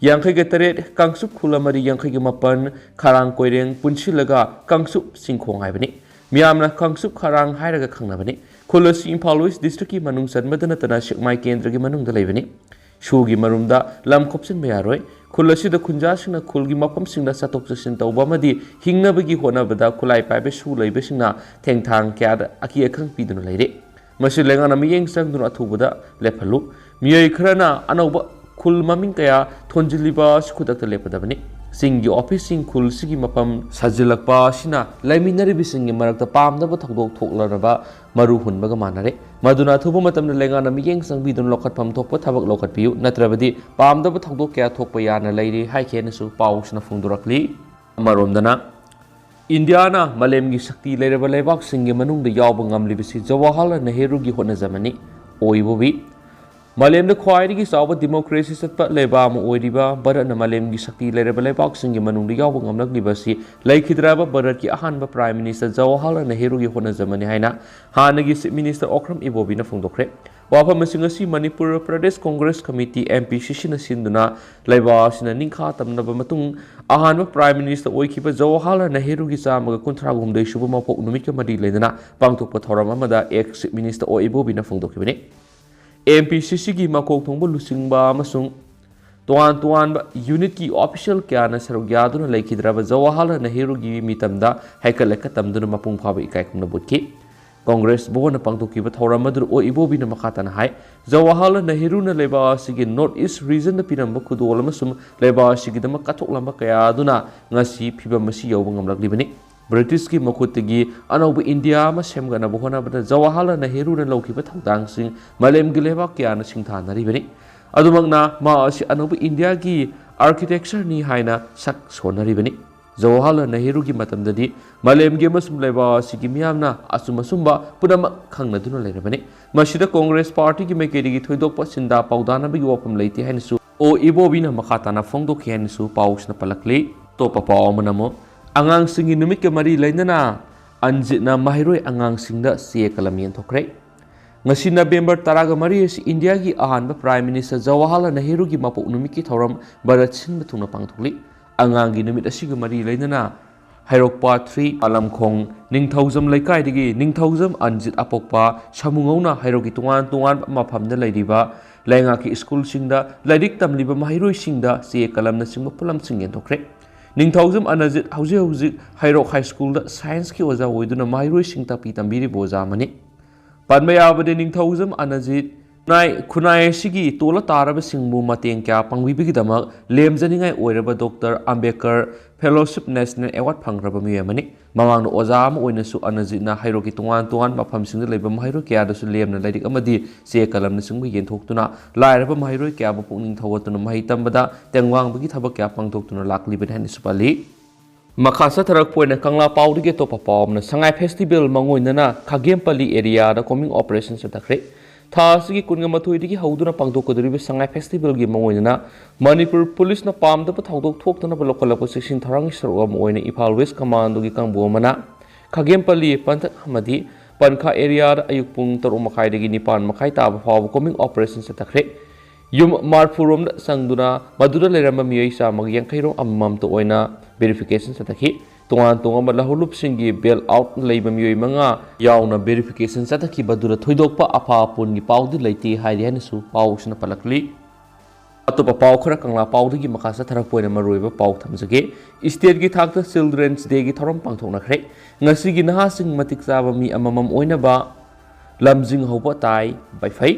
ꯌꯥꯡꯈꯩꯒ ꯇꯔꯦꯠ, ꯀꯥꯡꯆꯨꯞ ꯈꯨꯜ ꯑꯃꯗꯤ ꯌꯥꯡꯈꯩꯒ ꯃꯥꯄꯟ ꯈꯔꯥꯡ ꯀꯣꯏꯔꯦꯡ ꯄꯨꯟꯁꯤꯜꯂꯒ ꯀꯥꯡꯆꯨꯞ ꯆꯤꯡꯈꯣꯡ ꯍꯥꯏꯕꯅꯤ꯫ ꯃꯤꯌꯥꯝꯅ ꯀꯥꯡꯆꯨꯞ ꯈꯔꯥꯡ ꯍꯥꯏꯔꯒ ꯈꯪꯅꯕꯅꯤ꯫ ꯈꯨꯜ ꯑꯁꯤ ꯏꯝꯐꯥꯜ West districtꯀꯤ ꯃꯅꯨꯡ ꯆꯟꯕꯗ ꯅꯠꯇꯅ ꯁꯦꯛꯃꯥꯏ ꯀꯦꯟꯗ꯭ꯔꯒꯤ ꯃꯅꯨꯡꯗ ꯂꯩꯕꯅꯤ꯫ ꯁꯨꯒꯤ ꯃꯔꯨꯝꯗ ꯂꯝ ꯈꯣꯞꯆꯤꯟꯕ ꯌꯥꯔꯣꯏ꯫ ꯈꯨꯜ ꯑꯁꯤꯗ ꯈꯨꯟꯖꯥꯁꯤꯡꯅ ꯈꯨꯜꯒꯤ ꯃꯐꯝꯁꯤꯡꯗ ꯆꯠꯊꯣꯛ ꯆꯠꯁꯤꯟ ꯇꯧꯕ ꯑꯃꯗꯤ ꯍꯤꯡꯅꯕꯒꯤ ꯍꯣꯠꯅꯕꯗ ꯈꯨꯠꯂꯥꯏ ꯄꯥꯏꯕ ꯁꯨ ꯂꯩꯕꯁꯤꯡꯅ ꯊꯦꯡꯊꯥꯡ ꯀꯌꯥꯗ ꯑꯀꯤ ꯑꯈꯪ ꯄꯤꯗꯨꯅ ꯂꯩꯔꯤ꯫ ꯃꯁꯤ ꯂꯩꯉꯥꯛꯅ ꯃꯤꯠꯌꯦꯡ ꯆꯪꯗꯨꯅ ꯑꯊꯨꯕꯗ ꯂꯦꯞꯍꯜꯂꯨ꯫ ꯃꯤꯑꯣꯏ ꯈꯔꯅ ꯑꯅꯧꯕ ꯈꯨꯜ ꯃꯃꯤꯡ ꯀꯌꯥ ꯊꯣꯟꯖꯤꯜꯂꯤꯕ ꯑꯁꯤ ꯈꯨꯗꯛꯇ ꯂꯦꯞꯀꯗꯕꯅꯤ꯫ ꯆꯤꯡꯒꯤ ꯑꯣꯐꯤꯁꯁꯤꯡ ꯈꯨꯜꯁꯤꯒꯤ ꯃꯐꯝ ꯁꯥꯖꯤꯜꯂꯛꯄ ꯑꯁꯤꯅ ꯂꯩꯃꯤꯟꯅꯔꯤꯕꯁꯤꯡꯒꯤ ꯃꯔꯛꯇ ꯄꯥꯝꯗꯕ ꯊꯧꯗꯣꯛ ꯊꯣꯛꯂꯔꯕ ꯃꯔꯨ ꯍꯨꯟꯕꯒ ꯃꯥꯟꯅꯔꯦ꯫ ꯃꯗꯨꯅ ꯑꯊꯨꯕ ꯃꯇꯝꯗ ꯂꯩꯉꯥꯛꯅ ꯃꯤꯠꯌꯦꯡ ꯆꯪꯕꯤꯗꯨꯅ ꯂꯧꯈꯠꯐꯝ ꯊꯣꯛꯄ ꯊꯕꯛ ꯂꯧꯈꯠꯄꯤꯌꯨ, ꯅꯠꯇ꯭ꯔꯕꯗꯤ ꯄꯥꯝꯗꯕ ꯊꯧꯗꯣꯛ ꯀꯌꯥ ꯊꯣꯛꯄ ꯌꯥꯅ ꯂꯩꯔꯤ ꯍꯥꯏꯈꯤ ꯍꯥꯏꯅꯁꯨ ꯄꯥꯎꯁꯤꯅ ꯐꯣꯡꯗꯣꯔꯛꯂꯤ꯫ ꯑꯃꯔꯣꯝꯗꯅ, ꯏꯟꯗꯤꯌꯥꯅ ꯃꯥꯂꯦꯝꯒꯤ ꯁꯛꯇꯤ ꯂꯩꯔꯕ ꯂꯩꯕꯥꯛꯁꯤꯡꯒꯤ ꯃꯅꯨꯡꯗ ꯌꯥꯎꯕ ꯉꯝꯂꯤꯕꯁꯤ ꯖꯋꯥꯍꯔꯂꯥꯜ ꯅꯦꯍꯔꯨꯒꯤ ꯍꯣꯠꯅꯖꯃꯟꯅꯤ꯫ ꯑꯣꯏꯕꯨꯕꯤ, ꯃꯥꯂꯦꯝꯗ ꯈ꯭ꯋꯥꯏꯗꯒꯤ ꯆꯥꯎꯕ democracy ꯆꯠꯄ ꯂꯩꯕꯥꯛ ꯑꯃ ꯑꯣꯏꯔꯤꯕ ꯚꯥꯔꯠꯅ ꯃꯥꯂꯦꯝꯒꯤ ꯁꯛꯇꯤ ꯂꯩꯔꯕ ꯂꯩꯕꯥꯛꯁꯤꯡꯒꯤ ꯃꯅꯨꯡꯗ ꯌꯥꯎꯕ ꯉꯝꯂꯛꯂꯤꯕ ꯑꯁꯤ ꯂꯩꯈꯤꯗ꯭ꯔꯕ ꯚꯥꯔꯠꯀꯤ ꯑꯍꯥꯟꯕ Prime Minister ꯖꯋꯥꯍꯔꯂꯥꯜ ꯅꯦꯍꯔꯨꯒꯤ ꯍꯣꯠꯅꯖꯃꯟꯅꯤ ꯍꯥꯏꯅ ꯍꯥꯟꯅꯒꯤ Chief Minister ꯑꯣꯀ꯭ꯔꯝ ꯏꯕꯣꯕꯤꯅ ꯐꯣꯡꯗꯣꯛꯈ꯭ꯔꯦ꯫ ꯋꯥꯐꯝꯁꯤꯡ ꯑꯁꯤ Manipur Pradesh Congress committee, M P C Cꯅ ꯁꯤꯟꯗꯨꯅ ꯂꯩꯕꯥꯛ ꯑꯁꯤꯅ ꯅꯤꯡꯈꯥ ꯇꯝꯂꯕ ꯃꯇꯨꯡ ꯑꯍꯥꯟꯕ Prime Minister ꯑꯣꯏꯈꯤꯕ ꯖꯋꯥꯍꯔꯂꯥꯜ ꯅꯦꯍꯔꯨꯒꯤ ꯆꯥꯝꯃꯒ ꯀꯨꯟꯊ꯭ꯔꯥ ꯍꯨꯝꯗꯣꯏ ꯁꯨꯕ ꯃꯄꯣꯛ ꯅꯨꯃꯤꯠꯀ ꯃꯔꯤ ꯂꯩꯅꯅ ꯄꯥꯡꯊꯣꯛꯄ ꯊꯧꯔꯝ ꯑꯃꯗ ex Chief Minister ꯑꯣ ꯏꯕꯣꯕꯤꯅ ꯐꯣꯡꯗꯣꯛꯈꯤꯕꯅꯤ꯫ M P C Cꯒꯤ ꯃꯀꯣꯛ ꯊꯣꯡꯕ ꯂꯨꯆꯤꯡꯕ ꯑꯃꯁꯨꯡ ꯇꯣꯉꯥꯟ ꯇꯣꯉꯥꯟꯕ unitꯀꯤ official ꯀꯌꯥꯅ ꯁꯔꯨꯛ ꯌꯥꯗꯨꯅ ꯂꯩꯈꯤꯗ꯭ꯔꯕ ꯖꯋꯥꯍꯔꯂꯥꯜ ꯅꯦꯍꯔꯨꯒꯤ ꯃꯤꯇꯝꯗ ꯍꯩꯀꯠ ꯂꯩꯀꯠ ꯇꯝꯗꯨꯅ ꯃꯄꯨꯡ ꯐꯥꯕ ꯏꯀꯥꯏ ꯈꯨꯝꯅꯕ ꯎꯠꯈꯤ꯫ ꯀꯣꯡꯒ꯭ꯔꯦꯁ ꯚꯕꯟꯗ ꯄꯥꯡꯊꯣꯛꯈꯤꯕ ꯊꯧꯔꯝ ꯑꯗꯨꯗ ꯑꯣ ꯏꯕꯣꯕꯤꯅ ꯃꯈꯥ ꯇꯥꯅ ꯍꯥꯏ, ꯖꯋꯥꯍꯔꯂꯥꯜ ꯅꯦꯍꯔꯨꯅ ꯂꯩꯕꯥꯛ ꯑꯁꯤꯒꯤ North East regionꯗ ꯄꯤꯔꯝꯕ ꯈꯨꯗꯣꯜ ꯑꯃꯁꯨꯡ ꯂꯩꯕꯥꯛ ꯑꯁꯤꯒꯤꯗꯃꯛ ꯀꯠꯊꯣꯛꯂꯝꯕ ꯀꯌꯥ ꯑꯗꯨꯅ ꯉꯁꯤ ꯐꯤꯚꯝ ꯑꯁꯤ ꯌꯧꯕ ꯉꯝꯂꯛꯂꯤꯕꯅꯤ꯫ ꯕ꯭ꯔꯤꯇꯤꯁꯀꯤ ꯃꯈꯨꯠꯇꯒꯤ ꯑꯅꯧꯕ ꯏꯟꯗꯤꯌꯥ ꯑꯃ ꯁꯦꯝꯒꯠꯅꯕ ꯍꯣꯠꯅꯕꯗ ꯖꯋꯥꯍꯔꯂꯥꯜ ꯅꯦꯍꯔꯨꯅ ꯂꯧꯈꯤꯕ ꯊꯧꯗꯥꯡꯁꯤꯡ ꯃꯥꯂꯦꯝꯒꯤ ꯂꯩꯕꯥꯛ ꯀꯌꯥꯅ ꯁꯤꯡꯊꯥꯅꯔꯤꯕꯅꯤ꯫ ꯑꯗꯨꯃꯛꯅ ꯃꯥ ꯑꯁꯤ ꯑꯅꯧꯕ ꯏꯟꯗꯤꯌꯥꯒꯤ architectureꯅꯤ ꯍꯥꯏꯅ ꯁꯛ ꯁꯣꯟꯅꯔꯤꯕꯅꯤ꯫ ꯖꯋꯥꯍꯔꯂꯥꯜ ꯅꯦꯍꯔꯨꯒꯤ ꯃꯇꯝꯗꯗꯤ ꯃꯥꯂꯦꯝꯒꯤ ꯑꯃꯁꯨꯡ ꯂꯩꯕꯥꯛ ꯑꯁꯤꯒꯤ ꯃꯤꯌꯥꯝꯅ ꯑꯆꯨꯝ ꯑꯆꯨꯝꯕ ꯄꯨꯝꯅꯃꯛ ꯈꯪꯅꯗꯨꯅ ꯂꯩꯔꯕꯅꯤ꯫ ꯃꯁꯤꯗ ꯀꯣꯡꯒ꯭ꯔꯦꯁ ꯄꯥꯔꯇꯤꯒꯤ ꯃꯥꯏꯀꯩꯗꯒꯤ ꯊꯣꯏꯗꯣꯛꯄ ꯁꯤꯟꯗꯥ ꯄꯥꯎꯗꯥꯅꯕꯒꯤ ꯋꯥꯐꯝ ꯂꯩꯇꯦ ꯍꯥꯏꯅꯁꯨ ꯑꯣ ꯏꯕꯣꯕꯤꯅ ꯃꯈꯥ ꯇꯥꯅ ꯐꯣꯡꯗꯣꯛꯈꯤ ꯍꯥꯏꯅꯁꯨ ꯄꯥꯎꯁꯤꯅ ꯄꯜꯂꯛꯂꯤ꯫ ꯑꯇꯣꯞꯄ ꯄꯥꯎ ꯑꯃꯅ ꯑꯃꯨꯛ ꯑꯉꯥꯡꯁꯤꯡꯒꯤ ꯅꯨꯃꯤꯠꯀ ꯃꯔꯤ ꯂꯩꯅꯅ ꯑꯟꯖꯤꯠꯅ ꯃꯍꯩꯔꯣꯏ ꯑꯉꯥꯡꯁꯤꯡꯗ ꯆꯦ ꯀꯂꯝ ꯌꯦꯟꯊꯣꯛꯈ꯭ꯔꯦ꯫ ꯉꯁꯤ ꯅꯕꯦꯝꯕꯔ ꯇꯔꯥꯒ ꯃꯔꯤ ꯑꯁꯤ ꯏꯟꯗꯤꯌꯥꯒꯤ ꯑꯍꯥꯟꯕ ꯄ꯭ꯔꯥꯏꯝ ꯃꯤꯅꯤꯁꯇꯔ ꯖꯋꯥꯍꯔꯂꯥꯜ ꯅꯦꯍꯔꯨꯒꯤ ꯃꯄꯣꯛ ꯅꯨꯃꯤꯠꯀꯤ ꯊꯧꯔꯝ ꯚꯥꯔꯠ ꯁꯤꯟꯕ ꯊꯨꯡꯅ ꯄꯥꯡꯊꯣꯛꯂꯤ꯫ ꯑꯉꯥꯡꯒꯤ ꯅꯨꯃꯤꯠ ꯑꯁꯤꯒ ꯃꯔꯤ ꯂꯩꯅꯅ ꯍꯩꯔꯣꯛ ꯄꯥꯠ ꯊ꯭ꯔꯤ, ꯄꯥꯂꯝꯈꯣꯡ ꯅꯤꯡꯊꯧꯖꯝ ꯂꯩꯀꯥꯏꯗꯒꯤ ꯅꯤꯡꯊꯧꯖꯝ ꯑꯟꯖꯤꯠ ꯑꯄꯣꯛꯄ ꯁꯥꯃꯨꯉꯧꯅ ꯍꯩꯔꯣꯛꯀꯤ ꯇꯣꯉꯥꯟ ꯇꯣꯉꯥꯟꯕ ꯃꯐꯝꯗ ꯂꯩꯔꯤꯕ ꯂꯩꯉꯥꯛꯀꯤ ꯁ꯭ꯀꯨꯜꯁꯤꯡꯗ ꯂꯥꯏꯔꯤꯛ ꯇꯝꯂꯤꯕ ꯃꯍꯩꯔꯣꯏꯁꯤꯡꯗ ꯆꯦ ꯀꯂꯝꯅꯆꯤꯡꯕ ꯄꯣꯠꯂꯝꯁꯤꯡ ꯌꯦꯟꯊꯣꯛꯈ꯭ꯔꯦ꯫ ꯅꯤꯡꯊꯧꯖꯝ ꯑꯅꯖꯤꯠ ꯍꯧꯖꯤꯛ ꯍꯧꯖꯤꯛ ꯍꯩꯔꯣꯛ ꯍꯥꯏ ꯁ꯭ꯀꯨꯜꯗ ꯁꯥꯏꯟꯁꯀꯤ ꯑꯣꯖꯥ ꯑꯣꯏꯗꯨꯅ ꯃꯍꯩꯔꯣꯏꯁꯤꯡ ꯇꯥꯛꯄꯤ ꯇꯝꯕꯤꯔꯤꯕ ꯑꯣꯖꯥ ꯑꯃꯅꯤ꯫ ꯄꯟꯕ ꯌꯥꯕꯗꯤ, ꯅꯤꯡꯊꯧꯖꯝ ꯑꯅꯖꯤꯠ ꯈꯨꯟꯅꯥꯏ, ꯈꯨꯟꯅꯥꯏ ꯑꯁꯤꯒꯤ ꯇꯣꯜꯂ ꯇꯥꯔꯕꯁꯤꯡꯕꯨ ꯃꯇꯦꯡ ꯀꯌꯥ ꯄꯥꯡꯕꯤꯕꯒꯤꯗꯃꯛ ꯂꯦꯝꯖꯅꯤꯡꯉꯥꯏ ꯑꯣꯏꯔꯕ doctor Ambedkar fellowship national award ꯐꯪꯈ꯭ꯔꯕ ꯃꯤꯑꯣꯏ ꯑꯃꯅꯤ꯫ ꯃꯃꯥꯡꯗ ꯑꯣꯖꯥ ꯑꯃ ꯑꯣꯏꯅꯁꯨ ꯑꯅꯖꯤꯠꯅ ꯍꯩꯔꯣꯛꯀꯤ ꯇꯣꯉꯥꯟ ꯇꯣꯉꯥꯟꯕ ꯃꯐꯝꯁꯤꯡꯗ ꯂꯩꯕ ꯃꯍꯩꯔꯣꯏ ꯀꯌꯥꯗꯁꯨ ꯂꯦꯝꯅ ꯂꯥꯏꯔꯤꯛ ꯑꯃꯗꯤ ꯆꯦ ꯀꯂꯝꯅꯆꯤꯡꯕ ꯌꯦꯟꯊꯣꯛꯇꯨꯅ ꯂꯥꯏꯔꯕ ꯃꯍꯩꯔꯣꯏ ꯀꯌꯥꯕꯨ ꯄꯨꯛꯅꯤꯡ ꯊꯧꯒꯠꯇꯨꯅ ꯃꯍꯩ ꯇꯝꯕꯗ ꯇꯦꯡꯋꯥꯡꯕꯒꯤ ꯊꯕꯛ ꯀꯌꯥ ꯄꯥꯡꯊꯣꯛꯇꯨꯅ ꯂꯥꯛꯂꯤꯕꯅꯤ ꯍꯥꯏꯅꯁꯨ ꯄꯜꯂꯤ꯫ ꯃꯈꯥ ꯆꯠꯊꯔꯛꯄ ꯑꯣꯏꯅ ꯀꯪꯂꯥ ꯄꯥꯎꯗꯒꯤ ꯑꯇꯣꯞꯄ ꯄꯥꯎ ꯑꯃꯅ, ꯁꯉꯥꯏ ꯐꯦꯁꯇꯤꯚꯦꯜ ꯃꯥꯡꯑꯣꯏꯅꯅ ꯈꯥꯒꯦꯝꯄꯜꯂꯤ ꯑꯦꯔꯤꯌꯥꯗ ꯀꯣꯃꯤꯡ ꯑꯣꯄꯔꯦꯁꯟ ꯆꯠꯊꯈ꯭ꯔꯦ꯫ ꯊꯥ ꯑꯁꯤꯒꯤ ꯀꯨꯟꯒ ꯃꯥꯊꯣꯏꯗꯒꯤ ꯍꯧꯗꯨꯅ ꯄꯥꯡꯊꯣꯛꯀꯗꯧꯔꯤꯕ ꯁꯉꯥꯏ ꯐꯦꯁꯇꯤꯚꯦꯜꯒꯤ ꯃꯥꯡꯑꯣꯏꯅꯅ ꯃꯅꯤꯄꯨꯔ ꯄꯨꯂꯤꯁꯅ ꯄꯥꯝꯗꯕ ꯊꯧꯗꯣꯛ ꯊꯣꯛꯇꯅꯕ ꯂꯧꯈꯠꯂꯛꯄ ꯆꯦꯛꯁꯤꯟ ꯊꯧꯔꯥꯡꯒꯤ ꯁꯔꯨꯛ ꯑꯃ ꯑꯣꯏꯅ ꯏꯝꯐꯥꯜ ꯋꯦꯁ ꯀꯃꯥꯟꯗꯣꯒꯤ ꯀꯥꯡꯕꯨ ꯑꯃꯅ ꯈꯥꯒꯦꯝꯄꯜꯂꯤ, ꯄꯟꯊꯛ ꯑꯃꯗꯤ ꯄꯟꯈꯥ ꯑꯦꯔꯤꯌꯥꯗ ꯑꯌꯨꯛ ꯄꯨꯡ ꯇꯔꯨꯛ ꯃꯈꯥꯏꯗꯒꯤ ꯅꯤꯄꯥꯟ ꯃꯈꯥꯏ ꯇꯥꯕ ꯐꯥꯎꯕ ꯀꯣꯃꯤꯡ ꯑꯣꯄꯔꯦꯁꯟ ꯆꯠꯊꯈ꯭ꯔꯦ꯫ ꯌꯨꯝ ꯃꯔꯐꯨ ꯔꯣꯝꯗ ꯆꯪꯗꯨꯅ ꯃꯗꯨꯗ ꯂꯩꯔꯝꯕ ꯃꯤꯑꯣꯏ ꯆꯥꯝꯃꯒ ꯌꯥꯡꯈꯩ ꯔꯣꯝ ꯑꯃꯃꯝꯇ ꯑꯣꯏꯅ ꯚꯦꯔꯤꯐꯤꯀꯦꯁꯟ ꯆꯠꯊꯈꯤ꯫ ꯇꯣꯉꯥꯟ ꯇꯣꯉꯥꯟꯕ ꯂꯧꯍꯧꯂꯨꯞꯁꯤꯡꯒꯤ ꯕꯦꯜ ꯑꯥꯎꯠ ꯂꯩꯕ ꯃꯤꯑꯣꯏ ꯃꯉꯥ ꯌꯥꯎꯅ ꯚꯦꯔꯤꯐꯤꯀꯦꯁꯟ ꯆꯠꯊꯈꯤꯕꯗꯨꯗ ꯊꯣꯏꯗꯣꯛꯄ ꯑꯐ ꯑꯄꯣꯟꯒꯤ ꯄꯥꯎꯗꯤ ꯂꯩꯇꯦ ꯍꯥꯏꯔꯤ ꯍꯥꯏꯅꯁꯨ ꯄꯥꯎꯁꯤꯅ ꯄꯜꯂꯛꯂꯤ꯫ ꯑꯇꯣꯞꯄ ꯄꯥꯎ ꯈꯔ ꯀꯪꯂꯥ ꯄꯥꯎꯗꯒꯤ ꯃꯈꯥ ꯆꯠꯊꯔꯛꯄ ꯑꯣꯏꯅ ꯃꯔꯨꯑꯣꯏꯕ ꯄꯥꯎ ꯊꯝꯖꯒꯦ꯫ ꯏꯁꯇꯦꯠꯀꯤ ꯊꯥꯛꯇ ꯆꯤꯜꯗ꯭ꯔꯦꯟꯁ ꯗꯦꯒꯤ ꯊꯧꯔꯝ ꯄꯥꯡꯊꯣꯛꯅꯈ꯭ꯔꯦ꯫ ꯉꯁꯤꯒꯤ ꯅꯍꯥꯁꯤꯡ ꯃꯇꯤꯛ ꯆꯥꯕ ꯃꯤ ꯑꯃꯃꯝ ꯑꯣꯏꯅꯕ ꯂꯝꯖꯤꯡ ꯍꯧꯕ ꯇꯥꯏ ꯕꯥꯏꯐꯩ꯫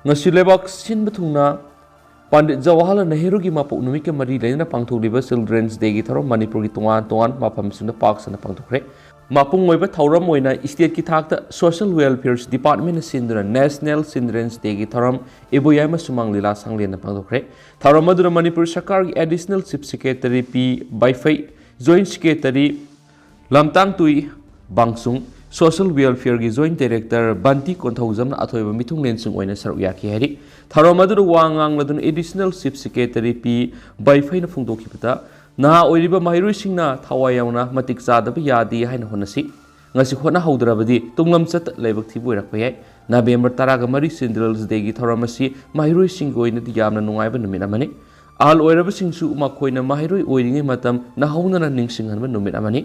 ꯉꯁꯤ ꯂꯩꯕꯥꯛ ꯁꯤꯟꯕ ꯊꯨꯡꯅ ꯄꯟꯗꯤꯠ ꯖꯋꯥꯍꯔꯂꯥꯜ ꯅꯦꯍꯔꯨꯒꯤ ꯃꯄꯣꯛ ꯅꯨꯃꯤꯠꯀ ꯃꯔꯤ ꯂꯩꯅꯅ ꯄꯥꯡꯊꯣꯛꯂꯤꯕ ꯆꯤꯜꯗ꯭ꯔꯦꯟꯁ ꯗꯦꯒꯤ ꯊꯧꯔꯝ ꯃꯅꯤꯄꯨꯔꯒꯤ ꯇꯣꯉꯥꯟ ꯇꯣꯉꯥꯟꯕ ꯃꯐꯝꯁꯤꯡꯗ ꯄꯥꯛ ꯁꯟꯅ ꯄꯥꯡꯊꯣꯛꯈ꯭ꯔꯦ꯫ ꯃꯄꯨꯡ ꯑꯣꯏꯕ ꯊꯧꯔꯝ ꯑꯣꯏꯅ ꯏꯁꯇꯦꯠꯀꯤ ꯊꯥꯛꯇ ꯁꯣꯁꯤꯌꯦꯜ ꯋꯦꯜꯐꯤꯌꯔꯁ ꯗꯤꯄꯥꯔꯠꯃꯦꯟꯅ ꯁꯤꯟꯗꯨꯅ ꯅꯦꯁꯅꯦꯜ ꯆꯤꯜꯗ꯭ꯔꯦꯟꯁ ꯗꯦꯒꯤ ꯊꯧꯔꯝ ꯏꯕꯣꯌꯥꯏꯃ ꯁꯨꯃꯥꯡ ꯂꯤꯂꯥ ꯁꯪꯂꯦꯟꯗ ꯄꯥꯡꯊꯣꯛꯈ꯭ꯔꯦ꯫ ꯊꯧꯔꯝ ꯑꯗꯨꯗ ꯃꯅꯤꯄꯨꯔ ꯁꯔꯀꯥꯔꯒꯤ additional chief secretary P Vaiphei, joint secretary Lamtangtui Bangsung, social ꯋꯦꯜꯐꯤꯌꯔꯒꯤ ꯖꯣꯏꯟꯠ ꯗꯥꯏꯔꯦꯛꯇꯔ ꯕꯟꯇꯤ ꯀꯣꯟꯊꯧꯖꯝꯅ ꯑꯊꯣꯏꯕ ꯃꯤꯊꯨꯡꯂꯦꯟꯁꯤꯡ ꯑꯣꯏꯅ ꯁꯔꯨꯛ ꯌꯥꯈꯤ ꯍꯥꯏꯔꯤ꯫ ꯊꯧꯔꯝ ꯑꯗꯨꯗ ꯋꯥ ꯉꯥꯡꯂꯗꯨꯅ ꯑꯦꯗꯤꯁꯅꯦꯜ ꯆꯤꯐ ꯁꯦꯀ꯭ꯔꯦꯇꯔꯤ ꯄꯤ ꯕꯥꯏꯐꯩꯅ ꯐꯣꯡꯗꯣꯛꯈꯤꯕꯗ, ꯅꯍꯥ ꯑꯣꯏꯔꯤꯕ ꯃꯍꯩꯔꯣꯏꯁꯤꯡꯅ ꯊꯋꯥꯏ ꯌꯥꯎꯅ ꯃꯇꯤꯛ ꯆꯥꯗꯕ ꯌꯥꯗꯦ ꯍꯥꯏꯅ ꯍꯣꯠꯅꯁꯤ꯫ ꯉꯁꯤ ꯍꯣꯠꯅꯍꯧꯗ꯭ꯔꯕꯗꯤ ꯇꯨꯡꯂꯝꯆꯠꯇ ꯂꯥꯏꯕꯛ ꯊꯤꯕ ꯑꯣꯏꯔꯛꯄ ꯌꯥꯏ꯫ ꯅꯕꯦꯝꯕꯔ ꯇꯔꯥꯒ ꯃꯔꯤ ꯆꯤꯜꯗ꯭ꯔꯦꯟꯁ ꯗꯦꯒꯤ ꯊꯧꯔꯝ ꯑꯁꯤ ꯃꯍꯩꯔꯣꯏꯁꯤꯡꯒꯤ ꯑꯣꯏꯅꯗꯤ ꯌꯥꯝꯅ ꯅꯨꯡꯉꯥꯏꯕ ꯅꯨꯃꯤꯠ ꯑꯃꯅꯤ꯫ ꯑꯍꯜ ꯑꯣꯏꯔꯕꯁꯤꯡꯁꯨ ꯃꯈꯣꯏꯅ ꯃꯍꯩꯔꯣꯏ ꯑꯣꯏꯔꯤꯉꯩ ꯃꯇꯝ ꯅꯧꯍꯧꯅꯅ ꯅꯤꯡꯁꯤꯡꯍꯟꯕ ꯅꯨꯃꯤꯠ ꯑꯃꯅꯤ꯫